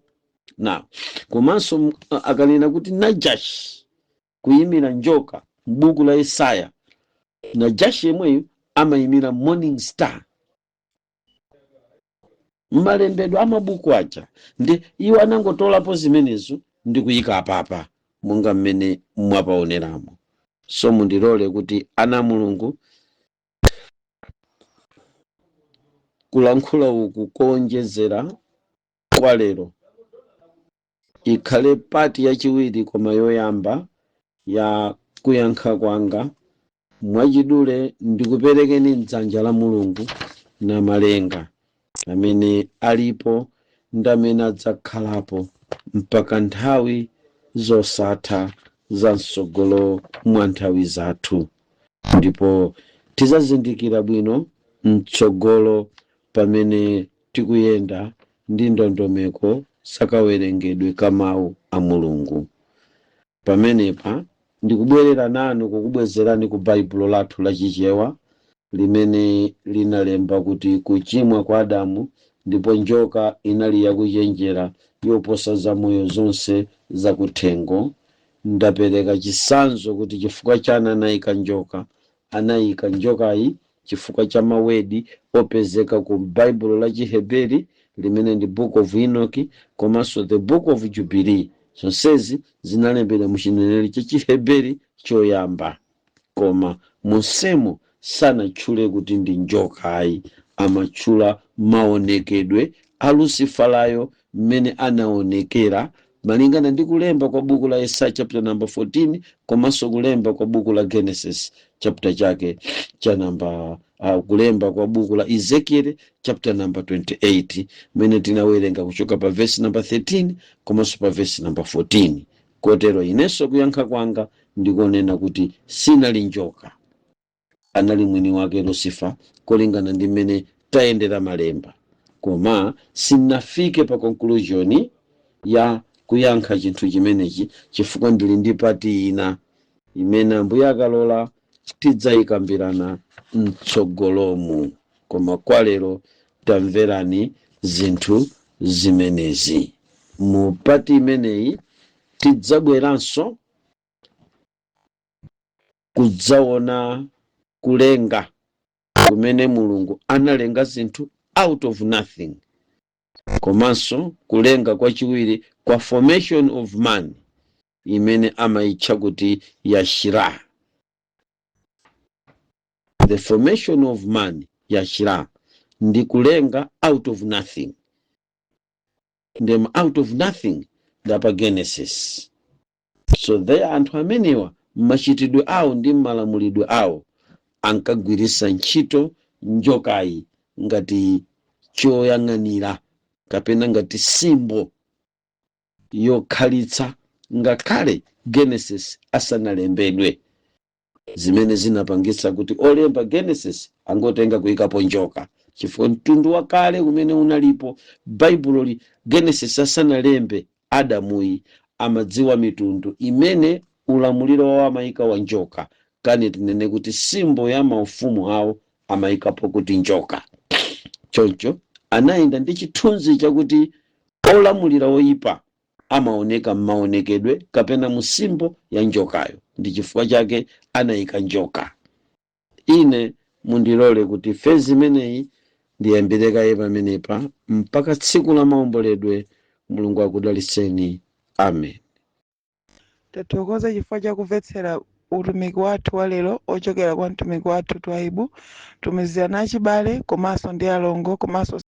Na komanso akanena kuti Najashi kuyimira njoka m'buku la Yesaya, Najashi yemweyo amayimira morning star mmalembedwe amabuku aja. Ndi iwo anangotolapo zimenezo ndi kuyika apapa monga mmene mwapaoneramo. So mundilole kuti, ana Mulungu, kulankhula uku kowonjezera kwa lero ikhale part yachiwiri koma yoyamba ya kuyankha kwanga. Mwachidule, ndikuperekeni mdzanja la Mulungu na Malenga amene alipo ndi amene adzakhalapo mpaka nthawi zosatha za mtsogolo mwa nthawi zathu, ndipo tidzazindikira bwino mtsogolo pamene tikuyenda ndi ndondomeko zakawerengedwe ka mawu a Mulungu. Pamenepa ndikubwerera nanu, kukubwezerani ku Baibulo lathu lachichewa limene linalemba kuti kuchimwa kwa Adamu, ndipo njoka inali yakuchenjera yoposa zamoyo zonse zakuthengo. Ndapereka chitsanzo kuti chifukwa chani anayika njoka. Anayika njokayi chifukwa cha ma word opezeka ku Baibulo la Chiheberi limene ndi Book of Enoch komanso the Book of Jubilee. Zonsezi zinalembedwa mu chinenero cha Chiheberi choyamba, koma monsemo sanatchule kuti ndi njokayi. Amatchula maonekedwe a Luciferayo mmene anaonekera malingana ndi kulemba kwa buku la Yesaya chapter number 14 komanso kulemba kwa buku la Genesis chapter chake cha number kulemba kwa buku la Ezekiel chapter number 28 mmene tinawerenga kuchoka pa verse number 13 komanso pa verse number 14. Kotero inenso kuyankha kwanga ndikonena kuti sinali njoka, anali mwini wake Lucifer kolingana ndi mmene tayendera malemba. Koma sinafike pa conclusion ya kuyankha chinthu chimenechi chifukwa ndili ndi part ina imene Ambuye akalola tidzayikambirana mtsogolomu. Koma kwa lero tamverani zinthu zimenezi. Mu part imeneyi tidzabweranso kudzaona kulenga kumene Mulungu analenga zinthu out of nothing, komanso kulenga kwachiwiri kwa formation of man imene amayitcha kuti Yashira. The formation of man, Yashira, ndi kulenga out of nothing. Ndema out of nothing ndapa Genesis. So there anthu amenewa machitidwe awo ndi malamulidwe awo ankagwiritsa ntchito njokayi ngati choyang'anira kapena ngati symbol yokhalitsa ngakhale Genesis asanalembedwe. Zimene zinapangitsa kuti olemba Genesis angotenga kuyikapo njoka, chifukwa mtundu wakale umene unalipo Baibulo Genesis asanalembe, Adamuyi amadziwa mitundu imene ulamuliro wawo amayika wa njoka. Kani tinene kuti symbol ya maufumu awo amayikapo kuti njoka. Choncho anayenda ndi chithunzi chakuti olamulira oyipa amaoneka m'maonekedwe kapena mu symbol ya njokayo. Ndi chifukwa chake anayika njoka. Ine mundilole kuti phase imeneyi ndiyambire kaye pamenepa mpaka tsiku la maomboledwe. Mulungu akudalitseni. Amen. Tathokoza chifukwa chakumvetsera utumiki wathu wa lero ochokera kwa mtumiki wathu Twaibu. Tumizirani achibale komanso ndi alongo komanso